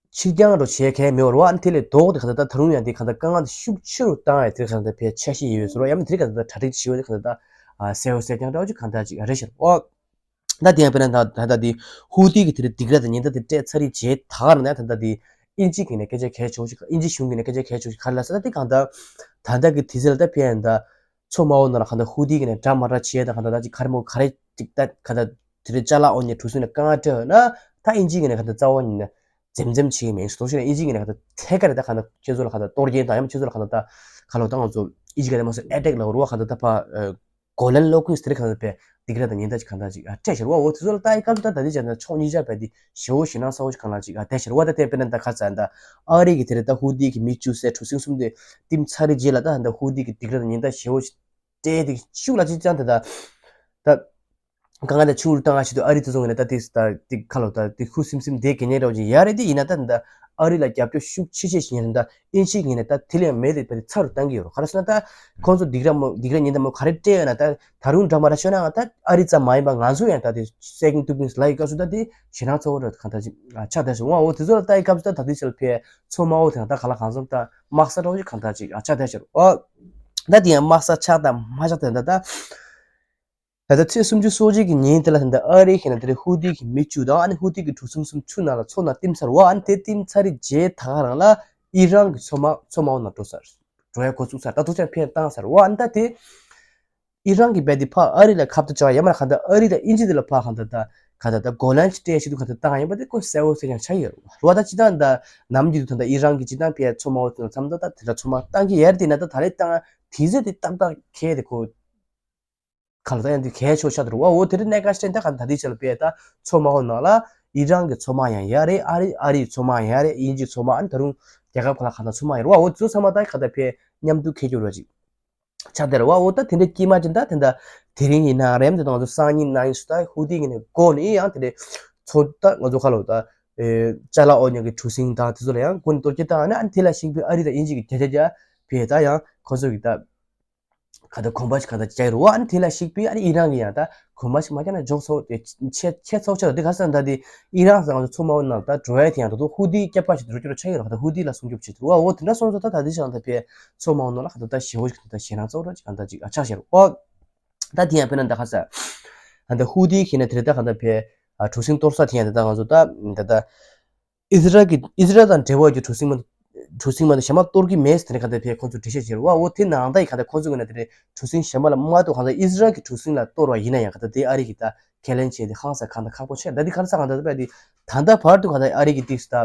ཕྱིར་འགྱངས་རུ་བྱེད་མཁན་མེད་པར་བ་ཨ་ནི་དེ་ལས་ལྡོག་སྟེ་ག་ད་ད་ད་རུང་ཡང་དེ་ག་ད་དཀའ་ངལ་དེ་ཤུགས་ཆེ་རུ་བཏང་ཡ་དེ་ག་ད་ཕལ་ཆེ་ཤོས་ཡོད་ཟེར་བ་ཡང་མི་དེ་ག་ད་ད་གྲ་སྒྲིག་བྱེད་ཡོད་དེ་ག་ད་ད་ཨ་གསལ་བོ་གསལ་རྐྱང་འདྲ་བོ་ཅིག་ག་ད་ཅིག་རེད་ཤག་ཨོ། ད་དེ་ཡང་དཔེར་ན་ད་ད་ད་དེ་ཧུ་ཏི་གི་དེ་རིང་སྡིགས་ར་དང་ཉེན་བརྡ་དེ་སྤྲད་ཚར་རེད་བྱས་ད་ག་ན་ད་ད་དེ་ཨིན་ཇི་གི་ནས་སྐད་ཆ་གལ་ཆེ་བོ་ཞིག་ཨིན་ཇི་གཞུང་གི་ནས་སྐད་ཆ་གལ་ཆེ་བོ་ཞིག་ག་རེ་ལབ་ས་ད་དེ་གང་ད་ད་ད་གི་དེ་ཚེ་ལ་ད་ཕན་ཡང་ད། མཚོ་དམའ་བོ་ནང་ལ་གང་ལྟར་ཧུ་ཏི་གི་ནས་འདྲ་མ་འདྲ་བྱས་དང་གང་ལྟར་ད་ཅིག་ག་རེ་མོ་ག་རེ་ཅིག་ད་ག་ད་དེ་རིང་ཅ་ལག་འོ་ཉེ་གྲུ་གཟིངས་ནས་དཀའ་ངལ་འཕྲད་ཡོད་ན་ད་ཨིན་ཇི་གི་ནས་གང་ལྟར་རྩ་བ་ཉིད་ནས་འཛེམ་འཛེམ་བྱེད་ཀྱི་མེད་སོ་ཞེ་ན་ཨིན་ཇི་གི་ནས་གང་ལྟར་ཐད་ཀར་རེ་ད་གང་ལྟར་ཁྱེད་ཚོ་ལ་གང་ལྟར་གཏོར་སྐྱོན་དང་ཡང་ཁྱེད་ཚོ་ལ་གང་ལྟར་ད་ག་ལོ་ད་ང་ཚོ་ཨིན་ཇི་ག་ནས་མ་སོ་ཨེ་ཊེག་ལ་རུ་བ་གང་ལྟར་ད་ཕ་གོ་ལན་སློག་གིན་སི་ཏེ་རེ་གང་ལྟར་པའི་སྡིགས་ར་དང་ཉེན་བརྡ་ཅིག་གང་ལྟར་ཅིག་སྤྲད་ཤར་བ་འོ་དེ་ཚོ་ལ་ད་ཨི་སྐབས་ད་ད་འདི་བྱས་ན་ཕྱོགས་གཉིས་ཆ་བས་འདི་ཞེ་བོ་ཞེ་ན་ས་བོ་ཞིག་གང་ལ་ཅིག་ཨ་དེ་ཤར་བ་ད་དེ་དཔེར་ན་ད་ག་ཚ་ད་ཨ་རི་གི་དེ་རེ་ད་ཧུ་ཏི་གི་མི་བཅུ་སེ་གྲུ་གཟིངས་གསུམ་དེ་བསྟིམ་ཚར་རེ་རྗེས་ལ་ད་ད་ཧུ་ཏི་གི་སྡིགས་ར་དང་ཉེན་བརྡ་ཞེ་བོ་ཞིག་སྤྲད་དེ་ཤུགས་ལ་ཅིག་ཅང་དེ་ད་ད། གང་ག་ད་ཆུ་རུ་བཏང་ང་ཞིག་ཏུ་ཨ་རི་དེ་ཚོ་ངོས་ནས་ད་དེ་ད་དེ་ཁ་ལོ་ད་དེ་ཁུ་སིམ་སིམ་དེ་གི་ཉེ་རོགས་ཅིག་ཡ་རེད། དེ་ཡིན་ན་ད་ད་ཨ་རི་ལ་རྒྱབ་སྐྱོར་ཤུགས་ཆེ་ཆེ་ཞིག་ཡིན་ན་ད་དབྱིན་ཇི་ངོས་ནས་ད་དེ་ལས་མེད་དེ་ད་དེ་ཚ་རུ་བཏང་གི་ཡོད་རོགས། ག་རེ་ཟེར་ན་ད་ཁོང་ཚོ་སྡིགས་ར་མོ་སྡིགས་ར་ཉེན་ད་མོ་ག་རེ་སྤྲད་ཡོད་ན་ད་ད་རུང་འདྲ་མ་ར་ཤོད་ན་ད་ཨ་རི་ཙམ་མ་ཡིན་པ་ང་ཚོ་ཡང་ད་དེ་སེ་ཀེན་ཌ་ཐུག་པིན་ལ་ཡི་སྐབས་སུ་ད་དེ་ཞེད་སྣང་ཚ་བོ་ར་གང་ད་ཅིག་ཆགས་བསྡད་ཤག་འོ་འོ་དེ་ཚོ་ལ་ད་ཡི་སྐབས་སུ་ད་ད་དེ་ཚོ་ལ་ཕེ་མཚོ་དམར་པོ་དེ་ད་ག་ལ་གང་འཚམ་ད་དམག་ས་འདྲ་བོ་ཞིག་གང་ད་ཅིག་ཆགས་བསྡད་ཤག་འོ་ད་དེ་ཡང་དམག་ས་ཆགས་ད་མ་ཆགས་ད་ད་ད། ད་ལྟ་ཚེས་སུམ་ཅུ་སོ་གཅིག་གི་ཉིན་དེ་ལ་ད་ལྟ་ཨ་རི་ཁེ་ན་དེ་རིང་ཧུ་ཏི་གི་མི་བཅུ་དང་ཨ་ནི་ཧུ་ཏི་གི་གྲུ་གཟིངས་གསུམ་ཆུ་ནང་ལ་མཚོ་ནང་བཏིམ་ཚར་བ། ཨ་ནི་དེ་བཏིམ་ཚར་རྗེས་ད་ག་རང་ལ་ཨི་རན་གི་མཚོ་དམག་མཚོ་དམག་འོག་ནང་འགྲོ་ཚར། འགྲོ་ཡ་འགོ་ཚུགས་ཚར། ད་དུ་ཆ་ཕན་བཏང་ཚར་བ། ཨ་ནི་ད་དེ་ཨི་རན་གི་རྦད་དེ་ཕ་ཨ་རི་ལ་ཁ་བརྡ་བྱ་བ་ཡ་མ་ལ་ག་ད་ཨ་རི་དང་ཨིན་ཇི་དེ་ལ་ཕ་ག་ད་ད་ག་ད་ད་གོ་ལན་ཅི་སྤྲད་ཤི་དུ་ག་ད་བཏང་ཡིན་པ་དེ་ཁོ་གསལ་བོ་གསལ་རྐྱང་ཆགས་ཡོད་རེད་བ། ད་ཅི་ད་ད་ནམ་རྒྱུན་དུ་ད་ད་ཨི་རན་གི་ཅི་ད་ཕ་མཚོ་དམག་འོག་ནང་མཚམས་ད་ད་དེ་འདྲ་མཚོ་དམག་བཏང་གི་ཡ་རེད། དེ་ན་ད་ད་རེས་བཏང་། དེ་ཚོད་དེ་ཏག་ཏག་ཁེལ་དེ་ཁོ། ག་ལ་ད་ཡང་དེ་གལ་ཆེ་ཆགས་འདུག་བ། འོ་དེ་རིང་གནད་འགག་ཅན་ད་ག་ད་དེ་ཆ་ལ་དཔེ་ད་མཚོ་དམག་འོག་ནང་ལ་ཨི་རན་གི་མཚོ་དམག་ཡང་ཡ་རེད། ཨ་རི་ཨ་རིའི་མཚོ་དམག་ཡང་ཡ་རེད། དབྱིན་ཇིའི་མཚོ་དམག་ཨ་ནི་ད་རུང་རྒྱལ་ཁབ་ཁག་ལ་ག་ད་མཚོ་དམག་ཡང་རེད་བ། འོ་དེ་ཚོ་ཚང་མ་ད་ག་ད་དཔེ་མཉམ་དུ་ཁེལ་རྒྱུ་ར་ཅིག་ཆགས་བསྡད་རེད་བ། འོ་ད་དེ་འདྲ་དཀྱིལ་མ་ཅན་ད་དེ་འདྲ་དེ་རིང་ཡིན་ན་རེམ་དེ་དང་ང་ཚོ་སང་ཉིན་གནངས་ཉིན་སུ་ད་ཧུ་ཏི་གི་ནས་འགོ་ནས་ཡང་དེ་འདྲ་མཚོ་ད་ང་ཚོ་ཁ་ལོ་ད་ཅ་ལག་འོ་ཉག་གི་གྲུ་གཟིངས་དང་དེ་ཚོ་ལ་ཡང་འགོ་ནས་གཏོར་སྐྱོན་བཏང་ཨ་ནི་ཨ་ནི་དེ་ལ་གཞིགས་པའི་ཨ་རི་དང་དབྱིན་ཇི་གི་རྒྱ་རྒྱ་རྒྱ་དཔེ་ད་ཡང་ཁོ་ཚོ་གི་ད། ག་ད་གོམ་པ་ཞིག་ག་ད་རྒྱག་རུ་བ། ཨ་ནི་དེ་ལ་གཞིགས་པའི་ཨ་ནི་ཨི་རན་གྱི་ཡང་ད་གོམ་པ་ཞིག་མ་རྒྱག་ན་འཇོག་ཚོགས་དེ་ཆེ་ཆེ་ཚོགས་ཆེ་རུ་དེ་ག་ས་ད་དེ་ཨི་རན་ཟང་ཚོ་མ་འོ་ན་ད་འགྲོ་ཡ་དེ་ཡང་ད་དུ་ཧུ་དི་སྐྱབས་པ་ཞིག་འགྲོ་རྒྱུ་རུ་ཆགས་ཡོད་ར། ག་ད་ཧུ་དི་ལ་སྲུང་སྐྱོབ་བྱེད་རུ་བ། འོ་དེ་འདྲ་སོང་ཚོ་ད་ད་དེ་ཞིག་ད་ཕེ་ཚོ་མ་འོ་ན་ལ་ག་ད་ད་ཞེ་བོ་ཞིག་ད་ཞེ་ན་ཚོགས་ར་ཅིག་ག་ད་ཅིག་ཨ་ཆགས་ཤེར་འོ། ད་དེ་ཡང་དཔེར་ན་ད་ག་ས་ད་ཧུ་དི་ཁྱེད་ན་དེ་རེད། ད་ག་ད་ཕེ་གྲུ་གཟིངས་གཏོར་ས་དེ་ཡང་ད་ད་ང་ཚོ་ད་ད་ད། ཨི་ཟི་རལ་གྱི་ཨི་ཟི་རལ་དང་འབྲེལ་བ་ཡོད་གྲུ་གཟིངས་མ་གྲུ་གཟིངས་མ་དེ་གཞན་མ་གཏོར་གྱི་མེད་ཟེར་ནས་ག་ད་ཕེ་ཁོང་ཚོས་འགྲེལ་བཤད་བྱས་རེད་བ། འོ་དེ་ནང་ད་ཡི་ག་ད་ཁོང་ཚོ་གི་ན་དེ་རེད། གྲུ་གཟིངས་གཞན་མ་ལ་མ་གཏོར་གང་ལྟར་ཨི་ཟི་རལ་གྱི་གྲུ་གཟིངས་ལ་གཏོར་བ་ཡིན་ན་ཡང་ག་ད་དེ་ཨ་རི་གི་ད་ཁས་ལེན་བྱས་ཏེ་ཧང་སང་གང་ད་ཁག་པོ་ཆེ། ད་དེ་ག་རེ་ས་གང་ད་ད་ཕེ་དེ་ད་ལྟ་བར་དུ་ག་ད་ཨ་རི་གི་ཏིག་ད་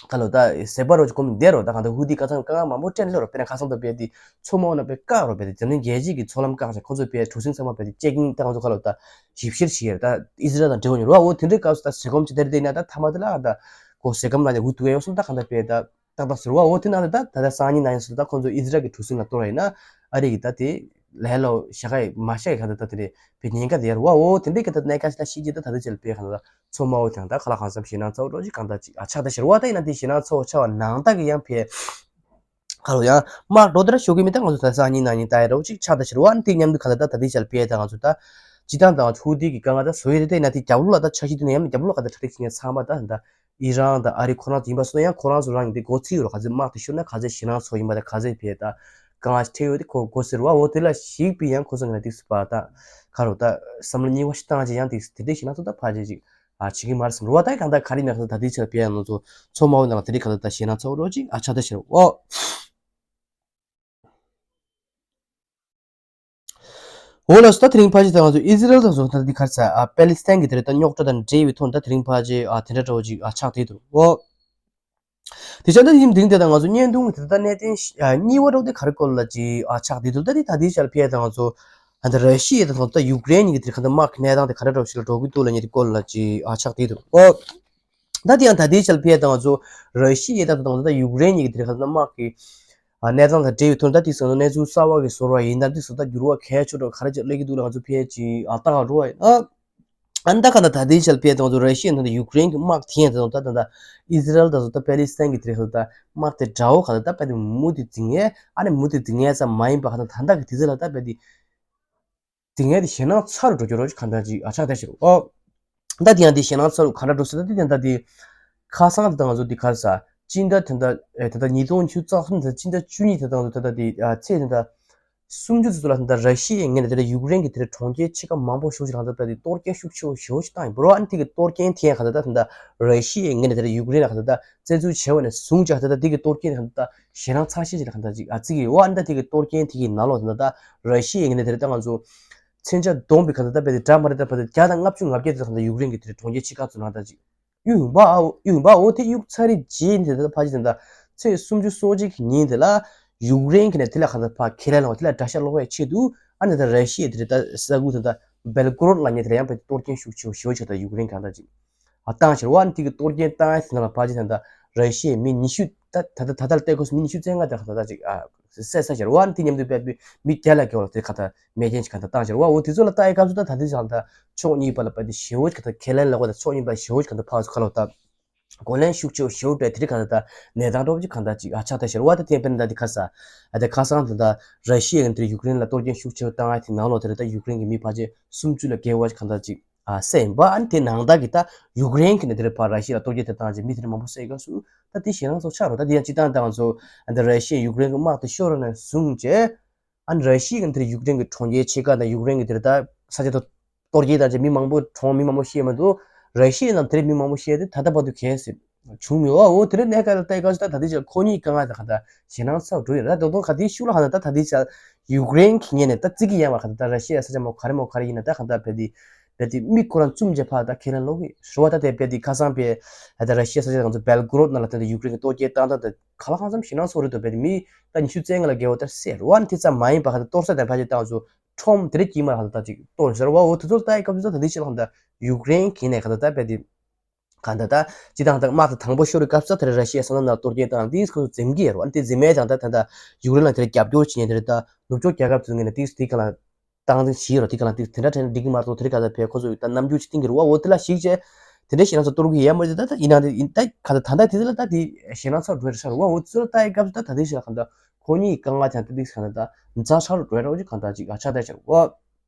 ག་ལོ་ད་ཟེར་བ་རོ་ཅིག་གོམ་བསྡད་རོ། ད་གང་ད་ཧུ་དི་ཀ་ཚང་ཀ་ང་མང་པོ་སྤྲད་ལོ་རོ། དཔེར་ན་ཁ་སང་ད་ཕེ་དེ་མཚོ་མ་འོ་ན་ཕེ་བཀག་རོ། ཕེ་དེ་འཛམ་གླིང་རྒྱལ་སྤྱི་གི་མཚོ་ལམ་བཀག་ཅིག་ཁོང་ཚོ་ཕེ་གྲུ་གཟིངས་ཚང་མ་ཕེ་དེ་ཅེག་ཨིན་ད་ང་ཚོ་ག་ལོ་ད་ཞིབ་བཤེར་བྱེད་ཡ་ད་ཨི་ཟི་རལ་དང་འབྲེལ་བ་ཡོད་རོ། འོ་དེ་འདྲའི་སྐབས་སུ་ད་ཟེར་གོམ་ཅིག་དེར་བསྡད་ན་ད་ཐ་མ་དེ་ལ་ད་ཁོ་ཟེར་གོམ་ལ་ནས་འུ་ཐུག་ཡ་ཡོད་སོང་ད་གང་ད་ཕེ་ད་ཏག་ཏག་ཟེར་བ། འོ་དེ་ན་ད་ད་ད་སང་ཉིན་ན་ཡིན་སོང་ད་ཁོང་ཚོ་ཨི་ཟི་རལ་གྱི་གྲུ་གཟིངས་ལ་གཏོར་བ་ཡིན་ན་ཨ་རི་གི་ད་དེ་ལས་ལོ་ཞག་ཁ་མ་ཤག་གི་གང་ད་ད་དེ་རེད་ཕེ་ཉེན་ཁ་དེ་ཡོད་རོ་བ། འོ་དེ་འདྲའི་གི་ད་གནད་འགག་ཅིག་ད་ཤེས་ཀྱི་ད་ད་དེ་ཅིག་ལ་ཕེ་གང་ད་ད་མཚོ་མ་འོ་དེ་ད་ཁ་ལ་གང་འཚམ་ཞེད་སྣང་ཚ་བོ་འགྲོ་ཅིག་གང་ད་ཅིག་ཨ་ཆགས་ད་ཤེར་བ། ད་ཡིན་ན་དེ་ཞེད་སྣང་ཚ་བོ་ཆགས་པ་ནང་ད་གི་ཡང་ཕེ་ག་ལོ་ཡང་དམག་འགྲོ་དེ་འདྲ་ཤོར་གི་མེད། ད་ང་ཚོ་ད་སང་ཉིན་གནངས་ཉིན་ད་ཡ་རོ་ཅིག་ཆགས་ད་ཤེར་བ། ཨ་ནི་དེ་མཉམ་དུ་ག་ལ་ད་ད་དེ་ཅལ་ཕེ་ད་ང་ཚོ་ད་ཅི་ད་ད་ང་ཚོ་ཧུ་དི་གི་གང་ང་ད་བཟོ་ཡི་རེད། ད་ཡིན་ན་དེ་རྒྱབ་ལོགས་ལ་ད་ཆ་ཤི་དུ་ནས་ཡང་རྒྱབ་ལོགས་ག་ད་གྲ་སྒྲིག་བྱེད་མཁན་ཚང་མ་ད་ད་ཨི་རན་ད་ཨ་རི་ཁོ་རང་ཚོ་ཡིན་པ་སོང་ན་ཡང་ཁོ་རང་ཚོ་རང་ཡིན་དེ་མགོ་ཚིག་ཡོད་རོ། ག་ཚོད་དམག་དེ་ཤོར་ན་ག་ཚོད་ཞེད་སྣང་ཚ་བོ་ཡིན་པ་ད་ག་ཚོད་ཕེ་ད་གང་ང་ཁྲེལ་ཡོད་དེ་ཁོ་མགོ་ཟེར་བ། འོ་དེ་ལ་ཞིག་པི་ཡང་ཁོ་ཚོ་ང་ཏིག་སུ་པ་ད་ག་རོ་ད་བསམ་བློ་རྙིང་བ་ཞིག་བཏང་རྗེས་ཡང་ཏིག་སུ་དེ་འདྲའི་ཞེད་སྣང་ཚ་བོ་ད་ཕ་རྗེས་ཅིག་ཨ་བྱེད་ཀྱི་མ་རེད་བསམ་རོ་བ། ད་གང་ད་ག་རེ་ཡིན་ན་ག་ད་ད་དེ་ཆ་ལ་ཕེ་ཡང་ང་ཚོ་མཚོ་མ་འོ་ནང་དེ་འདྲའི་ག་ད་ད་ཞེད་སྣང་ཚ་བོ་རོ་ཅིག་ཨ་ཆགས་ད་ཤེར་བ། འོ་ལགས་སོ། ད་དེ་རིང་ཕལ་ཆེར་ད་ང་ཚོ་ཨི་ཟི་རལ་དང་སོགས་ད་འདི་ག་རེ་ཟ་ཨ་པེ་ལི་སི་ཐན་གྱི་དེ་རེད། ད་རྙོག་དྲ་དང་འབྲེལ་བའི་ཐོག་ནས་ད་དེ་རིང་ཕལ་ཆེར་ཨ་དེ་འདྲ་འདྲ་བོ་ཅིག་ཨ་ཆགས་བསྡད་འདུག་འོ། དེ་ཆ་ད་ཡིན་དེ་རིང་དེ་ད་ང་ཚོ་བརྙན་ཐུང་དེ་ད་གནད་དོན་ཨ་གཉིས་པ་འདྲ་བོ་དེ་ག་རེ་སྐོར་ལ་ཅིག་ཨ་ཆགས་བསྡད་འདུག་ད་དེ་ད་དེ་ཆ་ལ་ཕེ་ད་ང་ཚོ་ཨ་ད་ར་ཤི་ཡ་དང་སོགས་ད་ཡུཀ་རེན་གཉིས་ཀྱི་དེ་རེད། ག་ད་དམག་གི་གནས་སྟངས་དེ་ག་འདྲ་འདྲ་བོ་ཞིག་ལ་འགྲོ་གི་འདུག་ལབ་མཁན་དེ་སྐོར་ལ་ཅིག་ཨ་ཆགས་བསྡད་འདུག་འོ། ད་དེ་ཡང་ད་ལྟའི་ཆར་ཕེ་དང་ང་ཚོ་ར་ཤི་ཡའི་ད་དང་ད་ཡུཀ་རེན་གཉིས་ཀྱི་དེ་རིང་ཁ་ད་དམག་གི་ཨ་གནས་སྟངས་དང་འབྲེལ་བའི་ཐོག་ནས་ད་དེ་སོང་གནས་ཚུལ་གསར་བ་གི་ཟོར་བ་ཡིན་ན་དེ་སོང་ད་འགྱུར་བ་གལ་ཆེ་དྲགས་ག་རེ་ཅིག་སླེབས་ཀྱི་འདུག་ལ་ང་ཚོ་ཕེ་ཅིག་ཨ་ལྟ་ག་འགྲོ་བ་ཡིན་ཨ། ཨ་ནི་ད་ག་ད་ད་ལྟའི་ཆར་ཕེ་དང་ང་ཚོ་ར་ཤི་ཡ་དང་ད་ཡུཀ་རེན་གྱི་དམག་དེ་ཡང་ད་དང་ད་ད་ཨི་ཟི་རལ་དང་ད་པེ་ལི་སི་ཐན་གྱི་དེ་རིང་ཁ་ད་དམག་དེ་འདྲ་བོ་ག་ད་ད་ཕེ་དེ་མུ་མཐུད་འཛིང་ངེས་ཨ་ནི་མུ་མཐུད་འཛིང་ངེས་ཙམ་མ་ཡིན་པ་ག་ད་ད་ད་གི་དེ་ཚོ་ལ་ད་ཕེ་དེ། དེ་ངས་དེ་ཞེད་སྣང་ཚ་རུ་འགྲོ་རྒྱུ་རོ་གང་འདྲ་ཅིག་ཨ་ཆགས་བསྡད་ཤག་རོ། ཨོ། ད་དེ་ཡང་དེ་ཞེད་སྣང་ཚ་རུ་གང་འདྲ་འགྲོ་ཟེར་ན་དེ་དེ་འདྲ་དེ། ཁ་སང་དེ་དང་ང་ཚོ་དེ་ག་རེ་ཟ། སྤྱི་ཟླ་དེ་འདྲ་ཨེ་དེ་འདྲ་ཉིས་སྟོང་ཉི་ཤུ་རྩ་གསུམ་དེ་སྤྱི་ཟླ་བཅུ་གཉིས་དེ་དང་ང་ཚོ་དེ་འདྲ་དེ་ཨ་ཚེས་དེ་འདྲ། སུམ་ཅུ་ཙམ་ལ་དེ་འདྲ་ར་ཤི་ཡའི་ངོས་ནས་དེ་འདྲ་ཡུཀ་རེན་གྱི་དེ་འདྲ་གྲོང་ཁྱེར་ཆེ་ཁག་མང་པོ་ཞིག་ལ་དེ་འདྲ་དེ་གཏོར་སྐྱོན་ཤུགས་ཆེ་བོ་ཞེ་བོ་ཞིག་བཏང་ཡོད་པ་རོ། ཨ་ནི་དེ་གི་གཏོར་སྐྱོན་དེ་ཡང་ག་ད་ད་དེ་འདྲ་ར་ཤི་ཡའི་ངོས་ནས་དེ་འདྲ་ཡུཀ་རེན་ལ་ག་ད་ད། བཙན་འཛུལ་བྱས་པ་ནས་བཟུང་ཅིག་ད་ལྟ་དེ་གི་གཏོར་སྐྱོན་དེ་ག་ད་ཞེད་སྣང་ཚ་ཤས་ཅིག་ལ་ག་ད་ཅིག་ཨ་བརྩི་གི་ཡོད། ཨ་ནི་ད་དེ་གི་གཏོར་སྐྱོན་དེ་གི་ནང་ལོགས་དེ་ད་ད་ར་ཤི་ཡའི་ངོས་ནས་དེ་རེད་ད་ང་ཚོ་མཚོན་ཆ་བསྡོམས་པའི་ག་ད་ད་དཔེ་དེ་འདྲ་མ་རེད་ད་དཔེ་དེ་བརྒྱ་དང་ལྔ་བཅུ་ང་བརྒྱད་དེ་ད་ག་ད་ཡུཀ་རེན་གྱི་དེ་རེད་གྲོང་ཁྱེར་ཆེ་ཁག་ཚོ་ནང་ད་ཅིག་གཡུག་ཡོང་པ་ཨ་གཡུག་ཡོང་པ་འོ་དེ་གཡུག་ཚར་རེད་རྗེས་ནས་དེ་ད་ཕལ་ཆེར་དེ་ད་ཚེས་སུམ་ཅུ་སོ་གཅིག་གི་ཉིན་དེ་ལ་ཡུཀ་རེན་གྱི་ནས་དེ་ལ་ག་ད་ཕ་ཁས་ལེན་ལ་དེ་ལ་དགྲ་ཤ་སློག་པའི་ཆེད་དུ་ཨ་ནི་ད་ར་ཤི་ཡའི་དེ་རེད་ད་ས་ཁུལ་དེ་ད་སྦེལ་ཀོ་རོད་ལ་ཉེ་དེ་ལ་ཡང་དཔེ་གཏོར་སྐྱོན་ཤུགས་ཆེ་བོ་ཞེ་བོ་ཆེ་ད་ཡུཀ་རེན་ག་ད་ཅིག་ཨ་བཏང་ཕྱིར་བ་ནི་དེ་གི་གཏོར་སྐྱོན་བཏང་ཡ་ཟིན་ལ་ཕལ་ཆེར་ད་ལྟ་ ར་ཤི་ཡའི་མི་ཉི་ཤུ། ད་ད་ད་ད་ལྟ་ལྟ་སྐོར་མི་ཉི་ཤུ་རྩ་ལྔ་དེ་ག་ད་ད་ཅིག་ཨ་བསད་ཚར་ཤག་རེད་བ། ཨ་ནི་དེ་མཉམ་དུ་དཔེ་མི་བརྒྱ་ལ་བརྒལ་བ་དེ་ག་ད་མེ་རྐྱེན་ཅིག་ག་ད་བཏང་ཤག་རེད་བ། འོ་དེ་ཚོ་ལ་ལྟ་ཡི་སྐབས་སུ་ད་ད་དེ་ཅང་ད་ཕྱོགས་གཉིས་བར་ལ་དཔེ་དེ་ཞེ་བོ་ཅིག་ག་ད་ཁས་ལེན་ལ་གོ་ད་ཕྱོགས་གཉིས་བར་ཞེ་བོ་ཅིག་ག་ད་ཕར་ཚུར་ག་ལ་ད། གོ་ལན་ཤུགས་ཆེ་བ་ཞེ་པོ་སྤྲད་དེ་རིང་གང་ལྟར་ད་གནས་སྟངས་འདྲ་པོ་ཅིག་གང་ལྟར་ཅིག་ཨ་ཆགས་ཐལ་ཤག་རེད་བ། ད་དེ་དཔེར་ན་ད་དེ་ཁ་ས་ཨ་དེ་ཁ་སང་ད་ད་ར་ཤི་ཡ་གི་དེར་ཡུཀ་རེན་ལ་གཏོར་སྐྱོན་ཤུགས་ཆེ་བ་བཏང་ཡ་དེ་ནང་ལོགས་དེར་ད་ཡུཀ་རེན་གི་མི་ཕལ་ཆེར་སུམ་ཅུ་ལ་བརྒལ་བ་ཅིག་གང་ལྟར་ཅིག་ཨ་བསད་ཡིན་པ། ཨ་ནི་དེ་ནང་ལྟར་གི་ད་ཡུཀ་རེན་གི་ནས་དེར་ཕར་ར་ཤི་ཡ་ལ་གཏོར་སྐྱོན་དེ་བཏང་ཅིག་མི་དེར་མང་པོ་བསད་ཡི་སྐབས་སུ་ད་དེ་ཞེད་སྣང་ཚོ་ཆགས་རོགས། ད་དེ་ཡང་སྤྱི་བཏང་ད་ང་ཚོ་ཨ་ད་ར་ཤི་ཡ་ཡུཀ་རེན་གི་དམག་དེ་ཤོར་ནས་བཟུང་བྱས། ཨ་ནི་ར་ཤི་ཡ་གི་དེར་ཡུཀ་རེན་གྱི་གྲོང་ཁྱེར་ཕྱེད་ཀ་དང་ཡུཀ་རེན་གྱི་དེར་ད་ས་ཆ་དེ་གཏོར་སྐྱོན་བཏང་བྱས་མི་མང་པོ་གྲོངས། མི་མང་པོ་ཤི་ཡ་མ་གཏོགས་ར་ཤི་ཡ་ནང་དེར་མི་མང་པོ་ཤི་ཡ་དེ་ད་ལྟ་བར་དུ་གལ་སྲིད་བྱུང་མེད་པ། འོ་དེ་རིང་གནས་སྐབས་ལ་ལྟ་ཡི་སྐབས་སུ་ད་ད་ལྟའི་ཆར་ཁོ་གཉིས་དཀའ་ངལ་དང་ག་ད་ཞེད་སྣང་ཚ་པོ་འགྲོ་ཡོད་རེད། ད་དུང་ག་དེའི་ཤུགས་ལ་ཧ་ན་ད་ད་ལྟའི་ཆར་ཡུཀ་རེན་གྱི་ངོས་ནས་ད་བརྩི་གི་ཡོད་མ་རེད། ག་ད་ད་ར་ཤི་ཡ་ས་ཆ་མོ་ག་རེ་མོ་ག་རེ་ཡིན་ན་ད་ག་ད་དཔེ་དེ་དཔེ་དེ་མི་ཁོ་རང་བཙུམ་བྱས་ཕར་ད་ཁས་ལེན་ལོག་གི་རེད་བ། ད་དེ་དཔེ་དེ་ཁ་སང་དཔེ་ད་ར་ཤི་ཡ་ས་ཆ་ང་ཚོ་བེལ་གོ་རོད་ནང་ལ་དེ་འདྲ་ཡུཀ་རེན་གྱི་གཏོར་སྐྱོན་བཏང་སྟངས་དེ་ག་ལ་གང་འཚམ་ཞེད་སྣང་ཚ་པོ་རེད་འདུག་དཔེ་དེ་མི་ད་ཉི་ཤུ་རྩ་ལྔ་ལ་བརྒལ་བ་དེར་བསད་རེད་བ། ཨ་ནི་དེ་ཙམ་མ་ཡིན་པ་ག་ད་གཏོར་ས་དང་ཕལ་ཆེར་ད་ང་ཚོ་ཁྲོམ་དེ་འདྲ་དཀྱིལ་མ་ལ་ག་ད་ད་ཅིག་གཏོར་ཟེར་བ། འོ་དེ་ཚོ་ལ་ལྟ་ཡི་སྐབས་སུ་ད་ད་དེའི་ཕྱིར་ལ་ག་ད་ཡུཀ་རེན་གྱི་ནས་ག་ད་ད་དཔེ་དེ་ག་ད་ད་སྤྱི་བཏང་ད་དམག་དེ་དང་པོ་ཤོར་བའི་སྐབས་སུ་དེར་ར་ཤི་ཡའི་ས་མཚམས་ནང་གཏོར་སྐྱོན་བཏང་དེ་ཁོ་ཚོ་འཛེམ་གྱི་ཡོད་རེད་བ། ཨ་ནི་དེ་འཛེམ་མེད་ཀྱང་ད་ད་ད་ཡུཀ་རེན་ལ་དེར་རྒྱབ་སྐྱོར་བྱེད་མཁན་དེ་རེད། ད་ནུབ་ཕྱོགས་རྒྱལ་ཁབ་ཚོའི་ངོས་ནས་དེ་དེ་ག་ལ་སྟངས་འཛིན་བྱེད་ཀྱི་ཡོད་རེད། དེ་ག་ལ་དེ་དེ་འདྲ་དྲན་འགྲིག་གི་མ་གཏོགས་དེ་རིང་ག་ད་དཔེ་ཁོ་ཚོས་ད་རྣམ་འགྱུར་ཅིག་བསྟན་གྱི་རེད་བ། འོ་དེ་ལ་གཞིགས་བྱས་དེ་འདྲ་ཞེད་སྣང་ཚ་གཏོར་གྱི་ཡོད་མ་རེད། ད་ད་ཡིན་ན་དེ་ཡིན་ད་ག་ད་ད་ལྟ་དེ་ཚོ་ལ་ད་དེ་ཞེད་སྣང་ཚ་འགྲོ་ཡི་རེད་ཤག་རེད་བ། འོ་དེ་ཚོ་ལ་ལྟ་ཡི་སྐབས་སུ་ད་ད་དེའི་ཕྱིར་ལ་ག་ད་ཁོ་གཉིས་དཀའ་ངལ་དང་དེ་དེ་ག་ད་ད་ཛ་ཆགས་རུ་འགྲོ་ཡི་རེད་བ། ཅིག་གང་ད་ཅིག་ཨ་ཆགས་ད་ཤག་རེད་བ།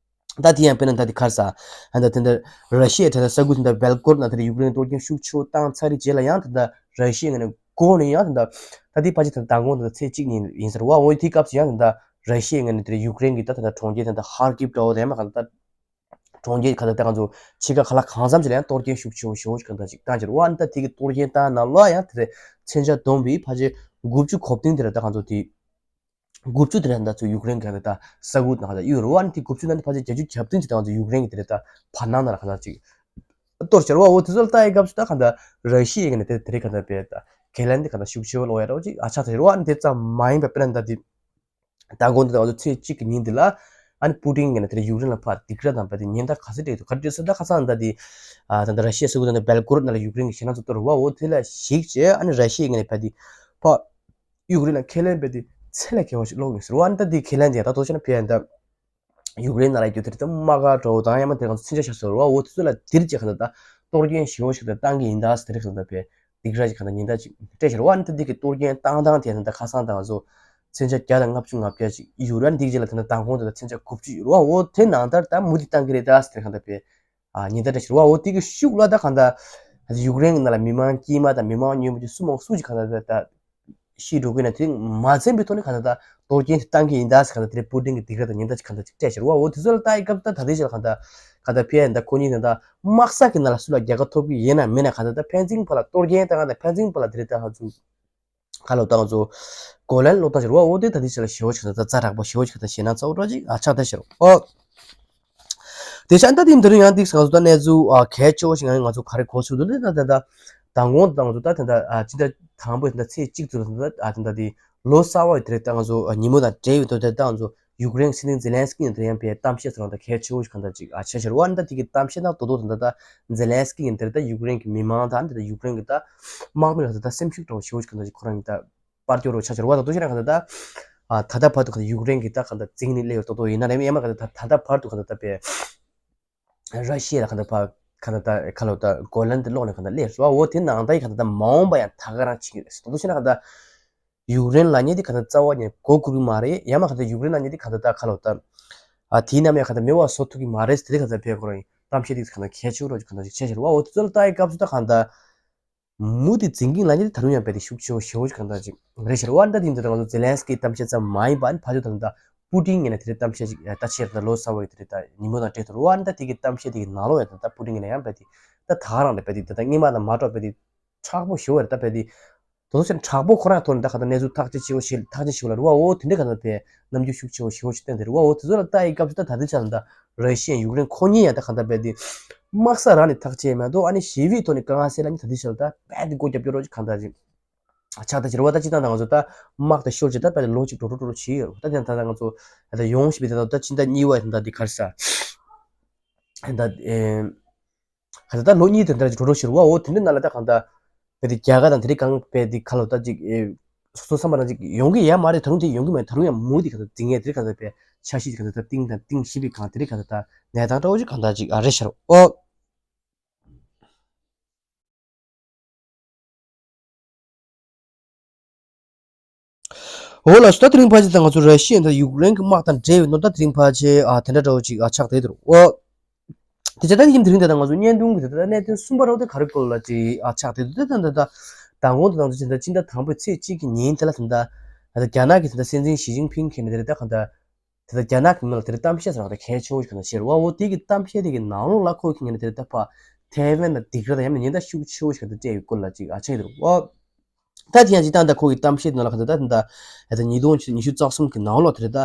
ད་དེ་ཡང་དཔེར་ན་ད་དེ་ག་རེ་ཟ། ཨ་ད་དེ་འདྲ་ར་ཤི་ཡའི་ད་ལྟ་ས་ཁུལ་དེ་འདྲ་བེལ་གོ་རོད་ནང་དེར་ཡུཀ་རེན་གཏོར་སྐྱོན་ཤུགས་ཆེ་བོ་བཏང་ཚར་བའི་རྗེས་ལ་ཡང་ད་ལྟ་ར་ཤི་ཡའི་ངོས་ནས་འགོ་ནས་ཡང་ད་ལྟ་ད་དེ་ཕལ་ཆེར་ད་ལྟ་མདང་དགོང་ད་ལྟ་ཚེས་གཅིག་ཉིན་ཡིན་ཟེར་བ། འོ་དེའི་སྐབས་སུ་ཡང་ད་ལྟ་ར་ཤི་ཡའི་ངོས་ནས་དེར་ཡུཀ་རེན་གྱི་ད་ད་ལྟ་གྲོང་ཁྱེར་ད་ལྟ་ཧར་ཀིབ་འདྲ་བོ་དེ་མ་ག་ད་ལྟ་གྲོང་ཁྱེར་ག་ད་ལྟ་ང་ཚོ་ཕྱེད་ཀ་ག་ལ་གང་འཚམ་ཞིག་ལ་ཡང་གཏོར་སྐྱོན་ཤུགས་ཆེ་བོ་ཞེ་བོ་ཞིག་ག་ད་ཅིག་བཏང་ཟེར་བ། ཨ་ནི་ད་དེ་གི་གཏོར་སྐྱོན་བཏང་ནང་ལོགས་ཡང་དེ་རེད། མཚོན་ཆ་བསྡོམས་པའི་ཕལ་ཆེར་དགུ་བཅུ་གོ་བདུན་དེ་རེད། ད་ང་ཚོ་དེ་དགུ་བཅུ་དེ་རེད། ད་ཚོ་ཡུཀ་རེན་གྱི་ད་ས་ཁུལ་ནང་ད་གཡུག་རུ་བ་ནི་དེ་དགུ་བཅུ་ནང་དེ་ཕལ་ཆེར་བརྒྱད་ཅུ་གྱ་བདུན་ཅིག་ད་ང་ཚོ་ཡུཀ་རེན་གྱི་དེ་རེད། ད་བར་སྣང་ནང་ལ་ག་ད་ཅིག་གཏོར་བྱ་རུ་བ། འོ་དེ་ཚོ་ལ་ལྟ་ཡི་སྐབས་སུ་ད་ག་ད་ར་ཤི་ཡའི་ངོས་ནས་དེ་དེ་རེད། ག་ད་དཔེ་ད་ཁས་ལེན་དེ་ག་ད་ཤུགས་ཆེ་བོ་ལོག་ཡ་ར་བ་ཅིག་ཨ་ཆགས་ད་ཤི་རུ་བ། ཨ་ནི་དེ་ཙམ་མ་ཡིན་པ་དཔེར་ན་ད་དེ་ད་དགོང་དེ་ད་ང་ཚོ་ཚེས་གཅིག་གི་ཉིན་དེ་ལ་ཨ་ནི་པུ་ཏིན་གྱིས་ནས་དེར་ཡུཀ་རེན་ལ་ཕར་སྡིགས་ར་དང་བ་དེ་ཉེན་བརྡ་ག་ཚོད་སྤྲད་འདུག་ག་རེ་སྤྲད་སོང་། ད་ཁ་སང་ད་དེ་ཨ་ད་ད་ར་ཤི་ཡའི་ས་ཁུལ་ད་ད་བེལ་གོ་རོད་ནང་ལ་ཡུཀ་རེན་གྱི་ཞེད་སྣང་ཚ་གཏོར་བ། འོ་དེ་ལ་གཞིགས་བྱས་ཨ་ནི་ར་ཤི་ཡའི་ངོས་ནས་བ་དེ་ཕར་ཡུཀ་རེན་ལ་ཁས་ལེན་བ་དེ་ཚད་ལས་བརྒལ་བ་ཞིག་སློག་ཡོད་ཟེར་བ། ཨ་ནི་ད་དེ་ཁས་ལེན་དེ་ད་དོ་ཆ་ན་ཕེ་ཡ་ད་ཡུཀ་རེན་ནང་ལ་ཡོད་དེ་རེད། ད་དམག་སྒར་འདྲ་བོ་དང་ཡང་མ་དེ་གང་ཚོ་མཚོན་ཆ་བཞག་སོང་ར་བ། འོ་དེ་ཚོ་ལ་དེར་བྱས་ག་ད་ད་གཏོར་སྐྱོན་ཞེ་བོ་ཞིག་ད་བཏང་གི་ཡིན་ད་ཟེར་དེ་རེད། ག་ད་བས་སྡིགས་ར་ཅིག་ག་ད་ཉེན་བརྡ་ཅིག་སྤྲད་ཤར་བ། ཨ་ནི་ད་འདི་གི་གཏོར་སྐྱོན་བཏང་སྟངས་དེ་ད་ད་ཁ་སང་ད་ང་ཚོ་མཚོན་ཆ་བརྒྱ་དང་ལྔ་བཅུ་ང་བརྒྱ་ཅིག་ཡོད་ར། འདི་རྗེས་ལ་ད་ད་མདང་དགོང་དེ་ད་མཚོན་ཆ་དགུ་བཅུ་ཡོད་ར་བ། འོ་དེ་ནང་ལྟར་ད་མུ་མཐུད་བཏང་གི་རེད་ད་ཟེར་ག་ད་བས་ཨ་ཉེན་བརྡ་སྤྲད་ཤར་བ། འོ་དེ་གི་ཤུགས་ལ་ད་ག་ད་ཡུཀ་རེན་གི་ནང་ལ་མི་མང་དཀྱུས་མ་དང་མི་མང་ཉུང་མ་ཅིག་སུ་མང་སུ་ཅིག་ག་ད་བས་ད་ཤི་འགྲོ་གི་ན་དེ་མ་ཚད་པའི་ཐོག་ནས་ག་ད་ད་གཏོར་སྐྱོན་བཏང་གི་ཡིན་ད་ཟེར་ག་ད་དེ་རེད། པུ་ཏིན་གི་སྡིགས་ར་དང་ཉེན་བརྡ་ཅིག་ག་ད་ཅིག་སྤྲད་ཤར་བ། འོ་དེ་ཚོ་ལ་ལྟ་ཡི་སྐབས་ད་ད་དེ་ཞིག་ལ་ག་ད་ག་ད་ཕེ་ཡ་ད་ཁོ་གཉིས་ད་ད་དམག་ས་གི་ནང་ལ་སུ་ལ་རྒྱལ་ཁ་ཐོབ་གི་ཡིན་ན་མིན་ན་ག་ད་ད་ཕན་ཚུན་བར་ལ་གཏོར་སྐྱོན་བཏང་ག་ད་ཕན་ཚུན་བར་ལ་དེ་རེད། ད་ཧ་ཚུ་ག་ལོ་ད་ང་ཚོ་གོ་ལན་སློག་སྟངས་ཤར་བ། འོ་དེ་ད་དེ་ཞིག་ལ་ཞེ་བོ་ཞིག་ད་ད་ཛ་དྲག་པོ་ཞེ་བོ་ཞིག་ད་ཞེད་སྣང་ཚ་བོ་འདྲ་ཅིག་ཨ་ཆགས་ད་ཤར་བ། འོ། དེ་ཤ་ད་དེ་འདི་རུ་ཡང་ཏིག་ང་ཚོ་ད་གནས་ཚུལ་ཨ་གལ་ཆེ་བོ་ཞིག་ང་ང་ཚོ་ག་རེ་གོ་ཚུལ་འདུག་ལེ། ད་ད་ད་དང་གོང་དུ་ང་ཚོ་ད་ད་ད་ཨ་སྤྱི་ཟླ་དང་པོའི་ད་ཚེས་གཅིག་ཚོ་ད་ད་ཨ་ད་ད་དེ་ལོ་གསར་བ་ཡི་དེ་རེད། ད་ང་ཚོ་ཉིན་མོ་དང་འབྲེལ་ཡོད་དོ། ད་ད་ང་ཚོ་ཡུཀ་རེན་སྲིད་འཛིན་ཛེ་ལན་སི་ཀི་ཡིན་དེ་ཡང་པའི་གཏམ་བཤད་ཚོ་རང་ད་གལ་ཆེ་བོ་ཞིག་གང་ད་ཅིག་ཨ་ཆེ་ཆེར་བ་ནི་ད་དེ་གི་གཏམ་བཤད་ནང་དོ་དོ་ད་ད་ད་ཛེ་ལན་སི་ཀི་ཡིན་དེ་རེད། ད་ཡུཀ་རེན་གི་མི་མང་དང་ད་ཡུཀ་རེན་གི་ད་དམག་མི་ལ་ད་ད་སེམས་ཤུགས་སྤྲོ་བ་ཞེ་བོ་ཞིག་གང་ད་ཅིག་ཁོ་རང་གི་ད་པར་སྐྱོར་རོགས་ཆ་ཆེར་བ་ད་དུ་ཞེ་རང་ག་ད་ད་ད་ད་བར་དུ་ག་ད་ཡུཀ་རེན་གི་ད་ག་ད་འཛིང་ནི་སླེབས་ཡོད་ཏོག་ཏོ་ཡིན་ན་རེད། ཡང་མ་ག་ད་ད་ད་ད་བར་དུ་ག་ད་ད་པའི་ར་ཤི་ཡ་ལ་ག་ད་ཕ་ག་ད་ད་ཁ་ལོ་ད་གོ་ལན་དེ་སློག་ནས་ག་ད་སླེབས་སོ། འོ་དེ་ནང་ད་ཡི་ག་ད་ད་མ་འོངས་པ་ཡང་ད་ག་རང་ཆིག་རེད་ཏོག་ཏོ་ཞེ་ན་ག་ད་ཡུཀ་རེན་ལ་ཉེ་དེ་ག་ད་རྩ་བ་ཉེ་གོ་བཀུར་གི་མ་རེད། ཡང་མ་ག་ད་ཡུཀ་རེན་ལ་ཉེ་དེ་ག་ད་ད་ཁ་ལོ་ད་ཨ་དེའི་ནམ་ཡང་ག་ད་མེ་བ་བཟོ་ཐུབ་ཀྱི་མ་རེད་ཟེར་དེ་ག་ད་ཕའི་ཁོ་རང་གཏམ་བཤད་དེ་ག་ད་གལ་ཆེ་བོ་རོགས་ཀྱི་ག་ད་ཅིག་ཆེ་ཆེར་བ། འོ་དེ་ཚོ་ལ་ལྟ་ཡི་སྐབས་སུ་ད་ག་ད། མུ་མཐུད་འཛིང་གིན་ལ་ཉེ་དེ་ད་རུང་ཡང་བས་དེ་ཤུགས་ཆེ་བོ་ཞེ་བོ་ཞིག་གང་ལྟར་ཅིག་རེད་ཤར་བ། ད་དེ་འདི་ད་ང་ཚོ་ཛེ་ལན་སི་ཀི་གཏམ་བཤད་ཙམ་མ་ཡིན་པ་ཨ་ནི་ཕ་ཇོ་ད་ད་པུ་ཏིན་ངོས་ནས་དེ་རིང་གཏམ་བཤད་ཅིག་ད་ཆེར་ད་ལོ་གསར་བ་ཡི་དེ་རིང་ད་ཉིན་མོ་དང་འབྲེལ་ཐུག་རུ་བ་ཨ་ནི་ད་དེ་གི་གཏམ་བཤད་དེ་གི་ནང་ལོགས་ཡང་ད་ད་པུ་ཏིན་ངོས་ནས་ཡང་བས་དེ་ད་ད་ག་རང་ལ་བས་དེ་ད་ད་སྔོན་མ་དང་མ་འདྲ་བས་དེ་མཁྲེགས་པོ་ཞེ་བོ་རེད། ད་བས་དེ་དོ་ཚོ་ཆེན་མཁྲེགས་པོ་ཁོ་རང་ཐོག་ནས་ད་ག་ད་གནས་ཚུལ་ཐག་གཅོད་བྱེད་དགོས་ཞེས་ཐག་གཅོད་བྱེད་དགོས་ལ་རུ་བ། འོ་དེ་འདྲ་ག་ད་བས་རྣམ་འགྱུར་ཤུགས་ཆེ་བོ་ཞེ་བོ་ཞིག་བསྟན་དེ་རུ་བ། འོ་དེ་ཚོ་ལ་ལྟ་ཡི་སྐབས་སུ་ད་ད་དེ་ཆ་ད་ད་ར་ཤི་ཡ་ཡུཀ་རེན་ཁོ་གཉིས་ཡང་ད་ག་ད་བས་དེ་དམག་ས་རང་ནས་ཐག་བཅད་མ་གཏོགས་ཨ་ནི་ཞི་བའི་ཐོག་ནས་དཀའ་ངལ་སེལ་ལ་ནི་ད་དེ་ཆ་ལ་ད་བས་དེ་སྒོ་རྒྱབ་སྐྱོར་རོགས་ཀྱི་གང་ད་ཅིག་ཆགས་ད་ཅི་རུ་བ། ད་ཅི་ད་ད་ང་ཚོ་ད་དམག་ད་ཤོར་ཅིག་ད་བས་དེ་ལོ་གཅིག་འགྲོ་འགྲོ་འགྲོ་འགྲོ་བྱེད་ཡོད་རུ་ད་དེ་ད་ད་ང་ཚོ་ད་ཡོང་ཞི་བའི་ད་ད་ད་ཅི་ད་གཉིས་བ་ད་ད་དེ་ག་རེ་ཟ་ད་ཨེ། ག་ད་ལྟ་ལོ་གཉིས་དོན་ལྟར་གྱི་འགྲོ་འགྲོ་ཞིག་རུ་བ། འོ་དེ་འདྲ་ནང་ལ་ད་གང་ལྟར་ དཔེ་དེ་རྒྱ་གར་དང་དེ་རིགས་གང་དཔེ་དེ་ཁ་ལོ་ད་ཅིག་ཨེ་སོ་སོ་བསམ་པ་རང་ཅིག་ཡོང་གི་ཡ་མ་རེད། ད་རུང་དེ་ཡོང་གི་མེད། ད་རུང་ཡང་མུ་དེ་ག་ད་འཛིང་ངེས་དེ་རིགས་ག་ད་དཔེ་འཆར་གཞི་དེ་ག་ད་ད་གཏིང་དང་གཏིང་ཞིབ་པའི་གང་དེ་རིགས་ག་ད་ད་གནས་སྟངས་འདྲ་བོ་ཅིག་གང་ད་ཅིག་ཨ་རེད་ཤག་རོ། ཨོ། འོ་ལགས་སོ། ད་དེ་རིང་ཕལ་ཆེར་ད་ང་ཚོ་ར་ཤི་ཡ་དང་ཡུཀ་རེན་གྱི་དམག་དང་འབྲེལ་བའི་ནོར་ད་དེ་རིང་ཕལ་ཆེར་ཨ་དེ་འདྲ་འདྲ་བོ་ཅིག་ཨ་ཆགས་བསྡད་འདུག་ཨོ། དེ་བྱས་ད་དེ་ཡིན་དེ་རིང་དེ་ད་ང་ཚོ་བརྙན་ཐུང་གི་དེ་ད་གནད་དོན་གསུམ་པ་རོ་དེ་ག་རེ་སྐོར་ལ་ཅིག་ཨ་ཆགས་བསྡད་འདུག་དེ་ད་ད་ད་མདང་དགོང་དུ་ང་ཚོ་ཕྱི་ཟླ་ཕྱི་ཟླ་དང་པོའི་ཚེས་གཅིག་གི་ཉིན་དེ་ལ་དེ་ད་ད་རྒྱ་ནག་གི་དེ་ད་སྲིད་འཛིན་ཞི་ཅིན་ཕིང་གིས་ནི་དེ་རེད་ད་གང་ད། དེ་ལྟར་རྒྱ་ནག་གི་མི་ལ་དེར་གཏམ་བཤད་ཟེར་བ་དེ་གལ་ཆེ་བོ་ཞིག་ག་ན་བཤད་རེད་བ། འོ་དེ་གི་གཏམ་བཤད་དེ་གི་ནང་ལོགས་ལ་ཁོ་གི་ངས་དེར་ལྟ་ཕ་ཐའེ་ཝན་ལ་སྡིགས་ར་དང་ཡང་ན་ཉེན་བརྡ་ཤུགས་ཆེ་བོ་ཞིག་ག་དེ་སྤྲད་ཡོད་སྐོར་ལ་ཅིག་ཨ་ཆགས་ཡོད་རེད་བ། ད་དེ་ཡང་ཅིག་ད་ལྟ་ཁོ་གི་གཏམ་བཤད་དེ་ནང་ལ་ག་ད་ད་ད་ད་ཉིས་སྟོང་ཉི་ཤུ་རྩ་གསུམ་གི་ནང་ལོགས་དེར་ད་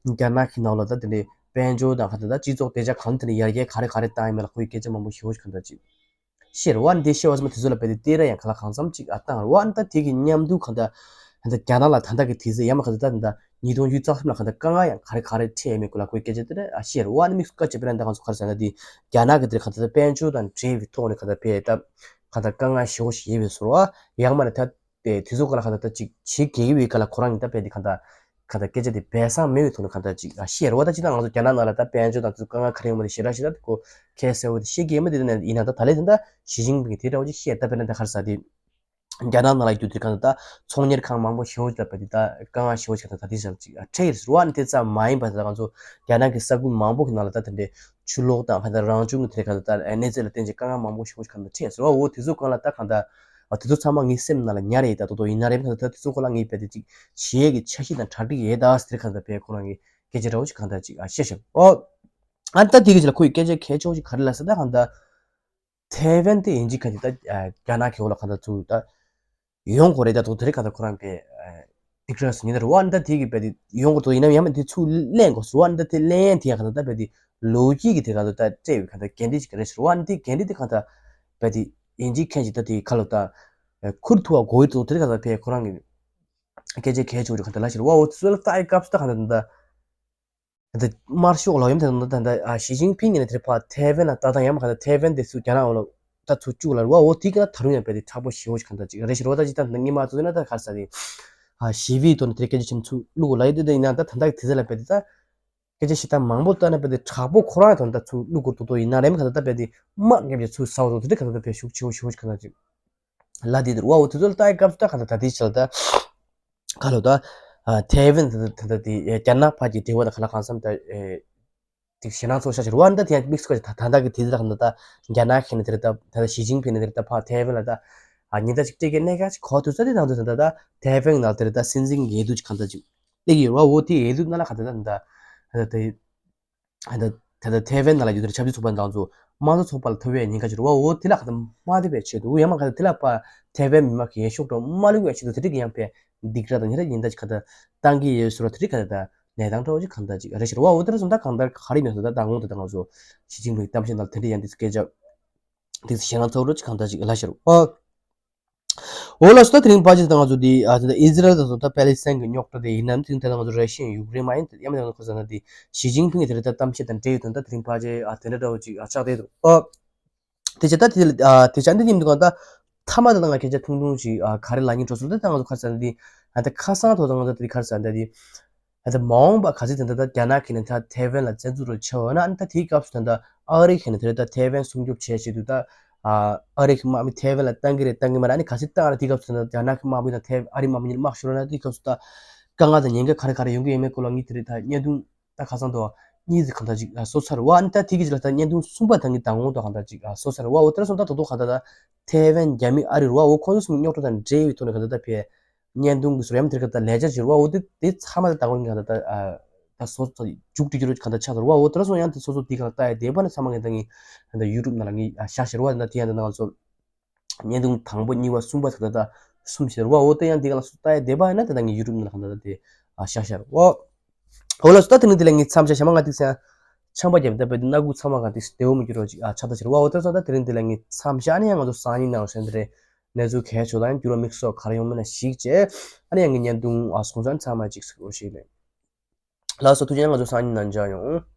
རྒྱ་ནག་གི་ནང་ལོགས་ད་དེ་འདྲའི་དཔལ་འབྱོར་དང་ག་ད་ད་སྤྱི་ཚོགས་བདེ་འཇགས་གང་དེ་འདྲ་ཡར་རྒྱས་ག་རེ་ག་རེ་བཏང་ཡིན་མེད་ལ་ཁོ་གི་སྐད་ཆ་མང་པོ་ཞེ་བོ་ཞིག་ག་ད་ཅིག་ཤེར་བ་འདི་ཤེར་བ་ཙམ་དེ་ཚོ་ལ་བལྟས་ཏེ་ལྟས་ར་ཡང་ག་ལ་གང་འཚམ་ཅིག་ཨ་བཏང་ར་བ་ཨ་ནི་ད་དེ་གི་མཉམ་དུ་གང་ལྟར་ཨ་ནི་རྒྱ་ནག་ལ་ད་ལྟ་གི་དུས་ཚོད་ཡ་མ་ག་ད་ད་ད་ཉིས་སྟོང་ཉི་ཤུ་རྩ་གསུམ་ལ་གང་ལྟར་དཀའ་ངལ་ཡང་ག་རེ་ག་རེ་འཕྲད་ཡོད་མེད་སྐོར་ལ་ཁོའི་སྐད་ཆ་དེ་འདྲ་ཨ་ཤེར་བ་ཨ་ནི་དམིགས་སུ་བཀར་བྱས་པ་ན་ད་ང་ཚོ་ག་རེ་ཟེར་ན་དེ་རྒྱ་ནག་གི་དེ་གང་ལྟར་དཔལ་འབྱོར་དང་འབྲེལ་བའི་ཐོག་ནས་གང་ལྟར་དཔེ་ད་གང་ལྟར་དཀའ་ངལ་ཞེ་བོ་ཞིག་ཡོད་པའི་བཟོ་འདྲ་ཡང་མ་ནི་ད། པའི་དུས་ཚོད་ཁག་ལ་གང་ལྟར་ད་ཅིག་བྱེད་དགོས་ཀྱི་ཡོད་ག་ལ་ཁོ་རང་གི་ད་དཔེ་དེ་གང་ལྟར་གང་ལྟར་སྐད་ཆ་དེ་སྦས་གསང་མེད་པའི་ཐོག་ནས་གང་ལྟར་ཅིག་ཤེས་རེད་བ། ད་ཅི་ད་ང་ཚོ་རྒྱ་ནག་ནང་ལ་ད་དཔལ་འབྱོར་དང་དེ་ཚོ་དཀའ་ངལ་ག་རེ་ཡོང་བ་དེ་ཞེ་དྲག་ཞེ་དྲག་དེ་ཁོ་ཁ་གསལ་བོ་དེ་ཤེས་ཀྱི་ཡོད་མ་དེ་ད་ཡིན་ན་ད་ད་ལས་དེ་ད་ཞི་ཅིན་ཕིང་གིས་དེ་འདྲ་བོ་ཅིག་བཤད་ད་དཔེར་ན་ད་ག་རེ་ཟེར་དེ་རྒྱ་ནག་ནང་ལ་ཡོད་དུས་གང་ལྟར་ད་ཚོང་གཉེར་ཁང་མང་པོ་ཞེ་པོ་ཅིག་ད་དཔེ་དེ་ད་དཀའ་ངལ་ཞེ་པོ་ཅིག་ད་ད་དེ་ཞབས་ཅིག་འཕྲད་ཡོད་རེད་བ། ཨ་ནི་དེ་ཙམ་མ་ཡིན་པ་ད་ང་ཚོ་རྒྱ་ནག་གི་ས་ཁུལ་མང་པོ་གི་ནང་ལ་ད་དེ་འདྲའི་ཆུ་ལོག་དང་གང་ལྟར་རང་བྱུང་གི་དེ་གང་ལྟར་ད་གནས་ཚུལ་ལ་བརྟེན་ཅིག་དཀའ་ངལ་མང་པོ་ཞེ་པོ་ཅིག་གང་ལྟར་འཕྲད་ཡོད་རེད་བ། འོ་དེ་ཚོ་གང་ལ་ད་གང་ལྟར། ཨ་དེ་ཚོ་ཚང་མ་ངའི་སེམས་ནང་ལ་ཉར་ཡོད། ད་དོ་དོ་ཡིན་ན་རེད་མ་ད་དེ་ཚོ་སྐོར་ལ་ངས་དཔེ་དེ་ཅིག་བྱེད་ཡས་ཀྱི་འཆར་གཞི་དང་གྲ་སྒྲིག་ཡས་ད་ཟེར་གང་ལྟར་དཔེ་ཁོ་རང་གི་སྐད་ཆ་འདྲ་བོ་ཅིག་གང་ལྟར་ཅིག་ཨ་བཤད་ཤག་ཨོ། ཨ་ད་དེ་གི་ཅིག་ལ་ཁོ་ཡི་སྐད་ཆ་གལ་ཆེ་བོ་ཅིག་ག་རེ་ལབ་ཟེར་ད་གང་ལྟར། ཐའེ་ཝན་དེ་ཡིན་གཅིག་ག་དེ་ད་རྒྱ་ནག་གི་འོག་ལ་གང་ལྟར་ཚུར་ད་ཡོང་དགོས་རེད། ད་དོ་དེ་རིགས་གང་ལྟར་ཁོ་རང་གི་སྡིགས་ར་སུ་ཉིན་ད་རེད་བ། ཨ་ད་དེ་གི་དཔེ་དེ་ཡོང་དགོས་དོ་ཡིན་ན་ཡང་མ་དེ་ཚུར་ལེན་དགོས་ཟེར་བ། ཨ་ད་དེ་ལེན་ཡས་དེ་ཡང་གང་ལྟར་ད་དཔེ་དེ་ལོ་རྒྱུས་ཀྱི་དེ་གང་ལྟར་ད་སྤྲད་ཡོད་གང་ལྟར་འགན་འཁྲི་ཅིག་རེད་ཟེར་བ། ཨ་ད་དེ་འགན་འཁྲི་དེ་གང་ལྟར་དཔེ་དེ། ཡིན་གཅིག་མཁན་གཅིག་ད་དེ་ཁ་ལོ་ད། ཁུར་ཐུབ་པ་དགོས་ཡོད་དོ་དེ་ག་ད་ཕེ་ཁོ་རང་གི་སྐད་ཆ་གལ་ཆེ་བོ་ཅིག་ག་ད་ལ་ཞིག་རེད་བ། འོ་དེ་ཚོ་ལ་ལྟ་ཡི་སྐབས་སུ་ད་ག་ད་ད་ད་དམར་ཤོག་ལ་ཡོམ་ད་ད་ད་ད་ཞི་ཅིན་ཕིང་ཡིན་ན་དེ་ཕ་ཐའེ་ཝན་ལ་ད་ད་ཡང་མ་ག་ད་ཐའེ་ཝན་དེ་ཚུར་རྒྱ་ནག་འོ་ལ་ད་ཚུར་བཅུག་ལ་རེད་བ། འོ་དེ་ག་ད་རུང་ཡང་དཔེ་དེ་མཁྲེགས་པོ་ཞེ་བོ་ཞིག་ག་ད་ཅིག་རེད་ཞིག་རེད་བ། ད་ཅི་ད་ད་ངས་མ་ཚོ་ན་ད་ག་ས་དེ་ཞི་བའི་དོན་དེ་སྐད་ཆ་ཆེན་ཚུར་བླུག་གོ་ལ་ཡི་དེ་ད་ཡིན་ན་ད་ད་ད་གི་དེ་ཚོ་ལ་དཔེ་དེ་ད། སྐད་ཆ་ཞིག་ད་མང་པོ་བཏོན་ན་དཔེ་དེ་དྲག་པོ་ཁོ་རང་ཡང་དོན་དག་ཚུར་བླུག་དགོས་འདུག་དོ་ཡིན་ན་རེམ་ག་ད་ད་དཔེ་དེ་དམག་རྒྱབ་ཀྱི་ཚུར་ཟ་འོ་དོ་དེ་ག་ད་ད་དཔེ་ཤུགས་ཆེ་བོ་ཤུགས་ཆེ་ག་ད་ཅིག་ལ་དེ་དུ་བ་འོ་དེ་ཚོ་ལ་ལྟ་ཡི་སྐབས་སུ་ད་ག་ད་ད་དེ་ཞིག་ལ་ད་ག་ལོ་ད་ཐའེ་ཝན་ད་ད་ད་དེ་རྒྱ་ནག་ཕར་གྱི་འབྲེལ་བ་ད་ག་ལ་གང་འཚམ་ད་དེ་ཞེད་སྣང་ཚོ་ཤ་ཆེ་རུ་བ་འདི་ད་དེ་ཡང་དམིགས་སུ་བཀར་ད་ད་ད་གི་དེ་ད་ག་ད་ད་རྒྱ་ནག་གི་ནི་དེ་ད་ད་ད་ཞི་ཅིན་ཕིང་ནི་དེ་ད་ཕར་ཐའེ་ཝན་ལ་ད་ཉེན་བརྡ་ཅིག་སྤྲད་ཀྱི་གནད་འགག་ཅིག་གོ་ཐུབ་ས་དེ་ད་ད་ད་ད་ཐའེ་ཝན་ནང་དེ་ད་སྲིད་འཛིན་གྱི་འོས་བསྡུ་ཅིག་ག་ད་ཅིག་སླེབས་ཡོད་རེད་བ། འོ་དེ་འོས་བསྡུ་ནང་ལ་ག་ད་ད་ད་ད་ད་ད་ད་ཐའེ་ཝན་ནང་ལ་ཡོད་དེ་ཆབ་སྲིད་ཚོགས་པ་དང་ཚོ་དམངས་གཙོ་ཚོགས་པ་ལ་ཐོབ་པའི་ཉེན་ཁ་ཅིག་རེད་བ། འོ་དེ་ལ་ག་ད་མ་བདེ་བའི་ཆེད་དུ་ཡང་མ་ག་ད་དེ་ལ་པ་ཐའེ་ཝན་མི་མང་གི་འོས་ཤོག་གྲངས་མ་བླུག་པའི་ཆེད་དུ་དེ་འདྲ་གི་ཡང་པའི་སྡིགས་ར་དང་ཉེན་ར་ཉེན་ད་ཅིག་ག་ད་བཏང་གི་ཡོད་ཟེར་བ་དེ་འདྲ་ག་ད་གནས་སྟངས་འདྲ་བོ་ཅིག་གང་ད་ཅིག་རེད་ཤག་རེད་བ། འོ་དེ་ར་སོང་ད་གང་ལྟར་ག་རེ་མེད་སོང་ད་ད་ངོ་དེ་ད་ང་ཚོ་ཞི་ཅིན་ཕིང་གཏམ་བཤད་ནང་དེ་འདྲ་ཡང་དེ་ཚོ་སྐད་ཆ་དེ་ཚོ་ཞེད་སྣང་ཚ་བོ་ཅིག་གང་ད་ཅིག་ལ་ཤར་བ། འོ་ལགས་སོ། ད་དེ་རིང་ཕལ་ཆེར་ད་ང་ཚོ་འདི་ཨ་དེ་ད་ཨི་ཟི་རལ་དང་ད་པེ་ལི་སི་ཐན་གྱི་རྙོག་དྲ་དེ་ཡིན་ནམ། དེ་རིང་ད་ང་ཚོ་ར་ཤི་ཡ་ཡུཀ་རེན་མ་ཡིན་ཡང་མིན་ད་ཁོ་ཟ་ན་འདི་ཞི་ཅིན་ཕིང་གི་དེ་རིང་ད་གཏམ་བཤད་དང་འབྲེལ་ཡོད་དོན་ད་དེ་རིང་ཕལ་ཆེར་ཨ་དེ་འདྲ་འདྲ་བོ་ཅིག་ཨ་ཆགས་བསྡད་འདུག་ཨ་དེ་བྱས་ད་དེ་ཨ་དེ་བྱས་འདི་ཉིན་འདུག་ག་ད་མཐའ་མ་ད་ང་སྐད་ཆ་ཐུང་ཐུང་ཅིག་ཨ་ག་རེ་ལབ་སྙིང་བྲོ་སོང་ད་ད་ང་ཚོ་ཁ་ཟ་ན་འདི་ཨ་ད་ཁ་སང་ཐོག་ད་ང་ཚོ་དེ་ཁ་ཟ་ན་འདི། ད་ལྟ་མ་འོངས་པ་ག་ཚོད་ད་ལྟ་ད་རྒྱ་ནག་གིས་ནི་ད་ཐའེ་ཝན་ལ་བཙན་འཛུལ་རུ་བྱས་ཡོད་ན། ཨ་ནི་ད་དེའི་སྐབས་སུ་ད་ལྟ་ཨ་རི་གིས་ནི་ད་ལྟ་ཐའེ་ཝན་སྲུང་སྐྱོབ་བྱེད་ཆེད་དུ་ད་ཨ་རི་གི་དམག་མི་ཐའེ་ཝན་ལ་བཏང་གི་རེད་བཏང་གི་མ་རེད། ཨ་ནི་ག་ཚོད་བཏང་ར་དེའི་སྐབས་སུ་ད་ལྟ་རྒྱ་ནག་གི་དམག་མི་དང་ཐའེ་ཨ་རི་དམག་མི་གཉིས་དམག་ཤོར་ན་དེའི་སྐབས་སུ་ད་དཀའ་ངལ་དང་ཉེན་ཁ་ག་རེ་ག་རེ་ཡོང་གི་ཡོད་མེད་སྐོར་ལ་ངས་དེ་རིང་ད་བརྙན་ཐུང་ད་ཁ་སང་དུ་གཉིས་ཙམ་གང་ལྟར་ཅིག་བཟོ་ཚར་བ། ཨ་ནི་ད་དེ་གི་ཅིག་ལ་ད་བརྙན་ཐུང་གསུམ་པ་ད་ངས་ད་ངོ་ད་གང་ལྟར་ཅིག་བཟོ་ཚར་བ། འོ་དེ་ར་སོང་ད་དོ་དོ་གང་ལྟར་ད་ཐའེ་ཝན་རྒྱ་མི་ཨ་རི་རུ་བ་འོ་ཁོང་ཚོ་གསུམ་རྙོག་དྲ་དང་འབྲེལ་བའི་ཐོག་ནས་གང་ལྟར་ད་ཕེ། བརྙན་ཐུང་གི་ཟུར་ཡམ་དེར་ག་ད་ལས་བྱ་ཞིག་རུ་བ་འོ་དེ་དེ་ཚང་མ་ལ་ད་གོ་ངས་ག་ད་ད་ད་སོ་སོ་མཇུག་སྒྲིལ་རྒྱུ་རུ་ག་ད་ཆགས་ཟེར་བ་འོ་དེ་ར་སོང་ཡང་དེ་སོ་སོ་དེ་ག་ལ་ལྟ་ཡ་དེ་བ་ནི་ཚང་མ་ངས་ད་ངས་ད་ཡུ་ཊུབ་ནང་ལ་ངས་བཞག་ཤེར་བ་ད་དེ་ཡང་ད་ང་ཚོ་བརྙན་ཐུང་དང་པོ་གཉིས་པ་གསུམ་པ་ཟེར་ག་ད་ད་གསུམ་ཤེར་བ་འོ་དེ་ཡང་དེ་ག་ལ་སོ་ལྟ་ཡ་དེ་བ་ཡིན་ན་དེ་ད་ངས་ཡུ་ཊུབ་ནང་ལ་ག་ད་ད་དེ་བཞག་ཤེར་བ། འོ་ལགས་སོ། ད་དེ་ནི་དེ་ལ་ངས་མཚམས་བཞག་ཞག་མ་ང་ཏིག་སེ་ཆང་པ་རྒྱབ་ད་པ་དེ་སྣ་ཁུག་ཚང་མ་ག་ཏིག་སེ་བདེ་བོ་མི་འགྱུར་རོགས་ཅིག་ཨ་ཆ་ད་ཕྱིར་བ་འོ་དེ་སོང་ད་དེ་རིང་དེ་ལ་ངས་མཚམས་བཞག་ཨ་ནི་ཡང་ང་ཚོ་སང་ཉིན་ནང་ལ་ཞེན་དེ་རེད། གནས་ཚུལ་གལ་ཆེ་དང་འགྱུར་བ་དམིགས་སུ་ག་རེ་ཡོང་མིན་ན་ཞིག་བྱས། ཨ་ནི་ཡང་ངས་བརྙན་ཐུང་ཨ་སོང་ཙང་ཚང་མ་ཅིག་སུ་ཞིག་ལས། ལགས་སོ་ཐུགས་རྗེ་ཆེ། ང་ཚོ་སང་ཉིན་ནང་མཇལ་ཡོང་།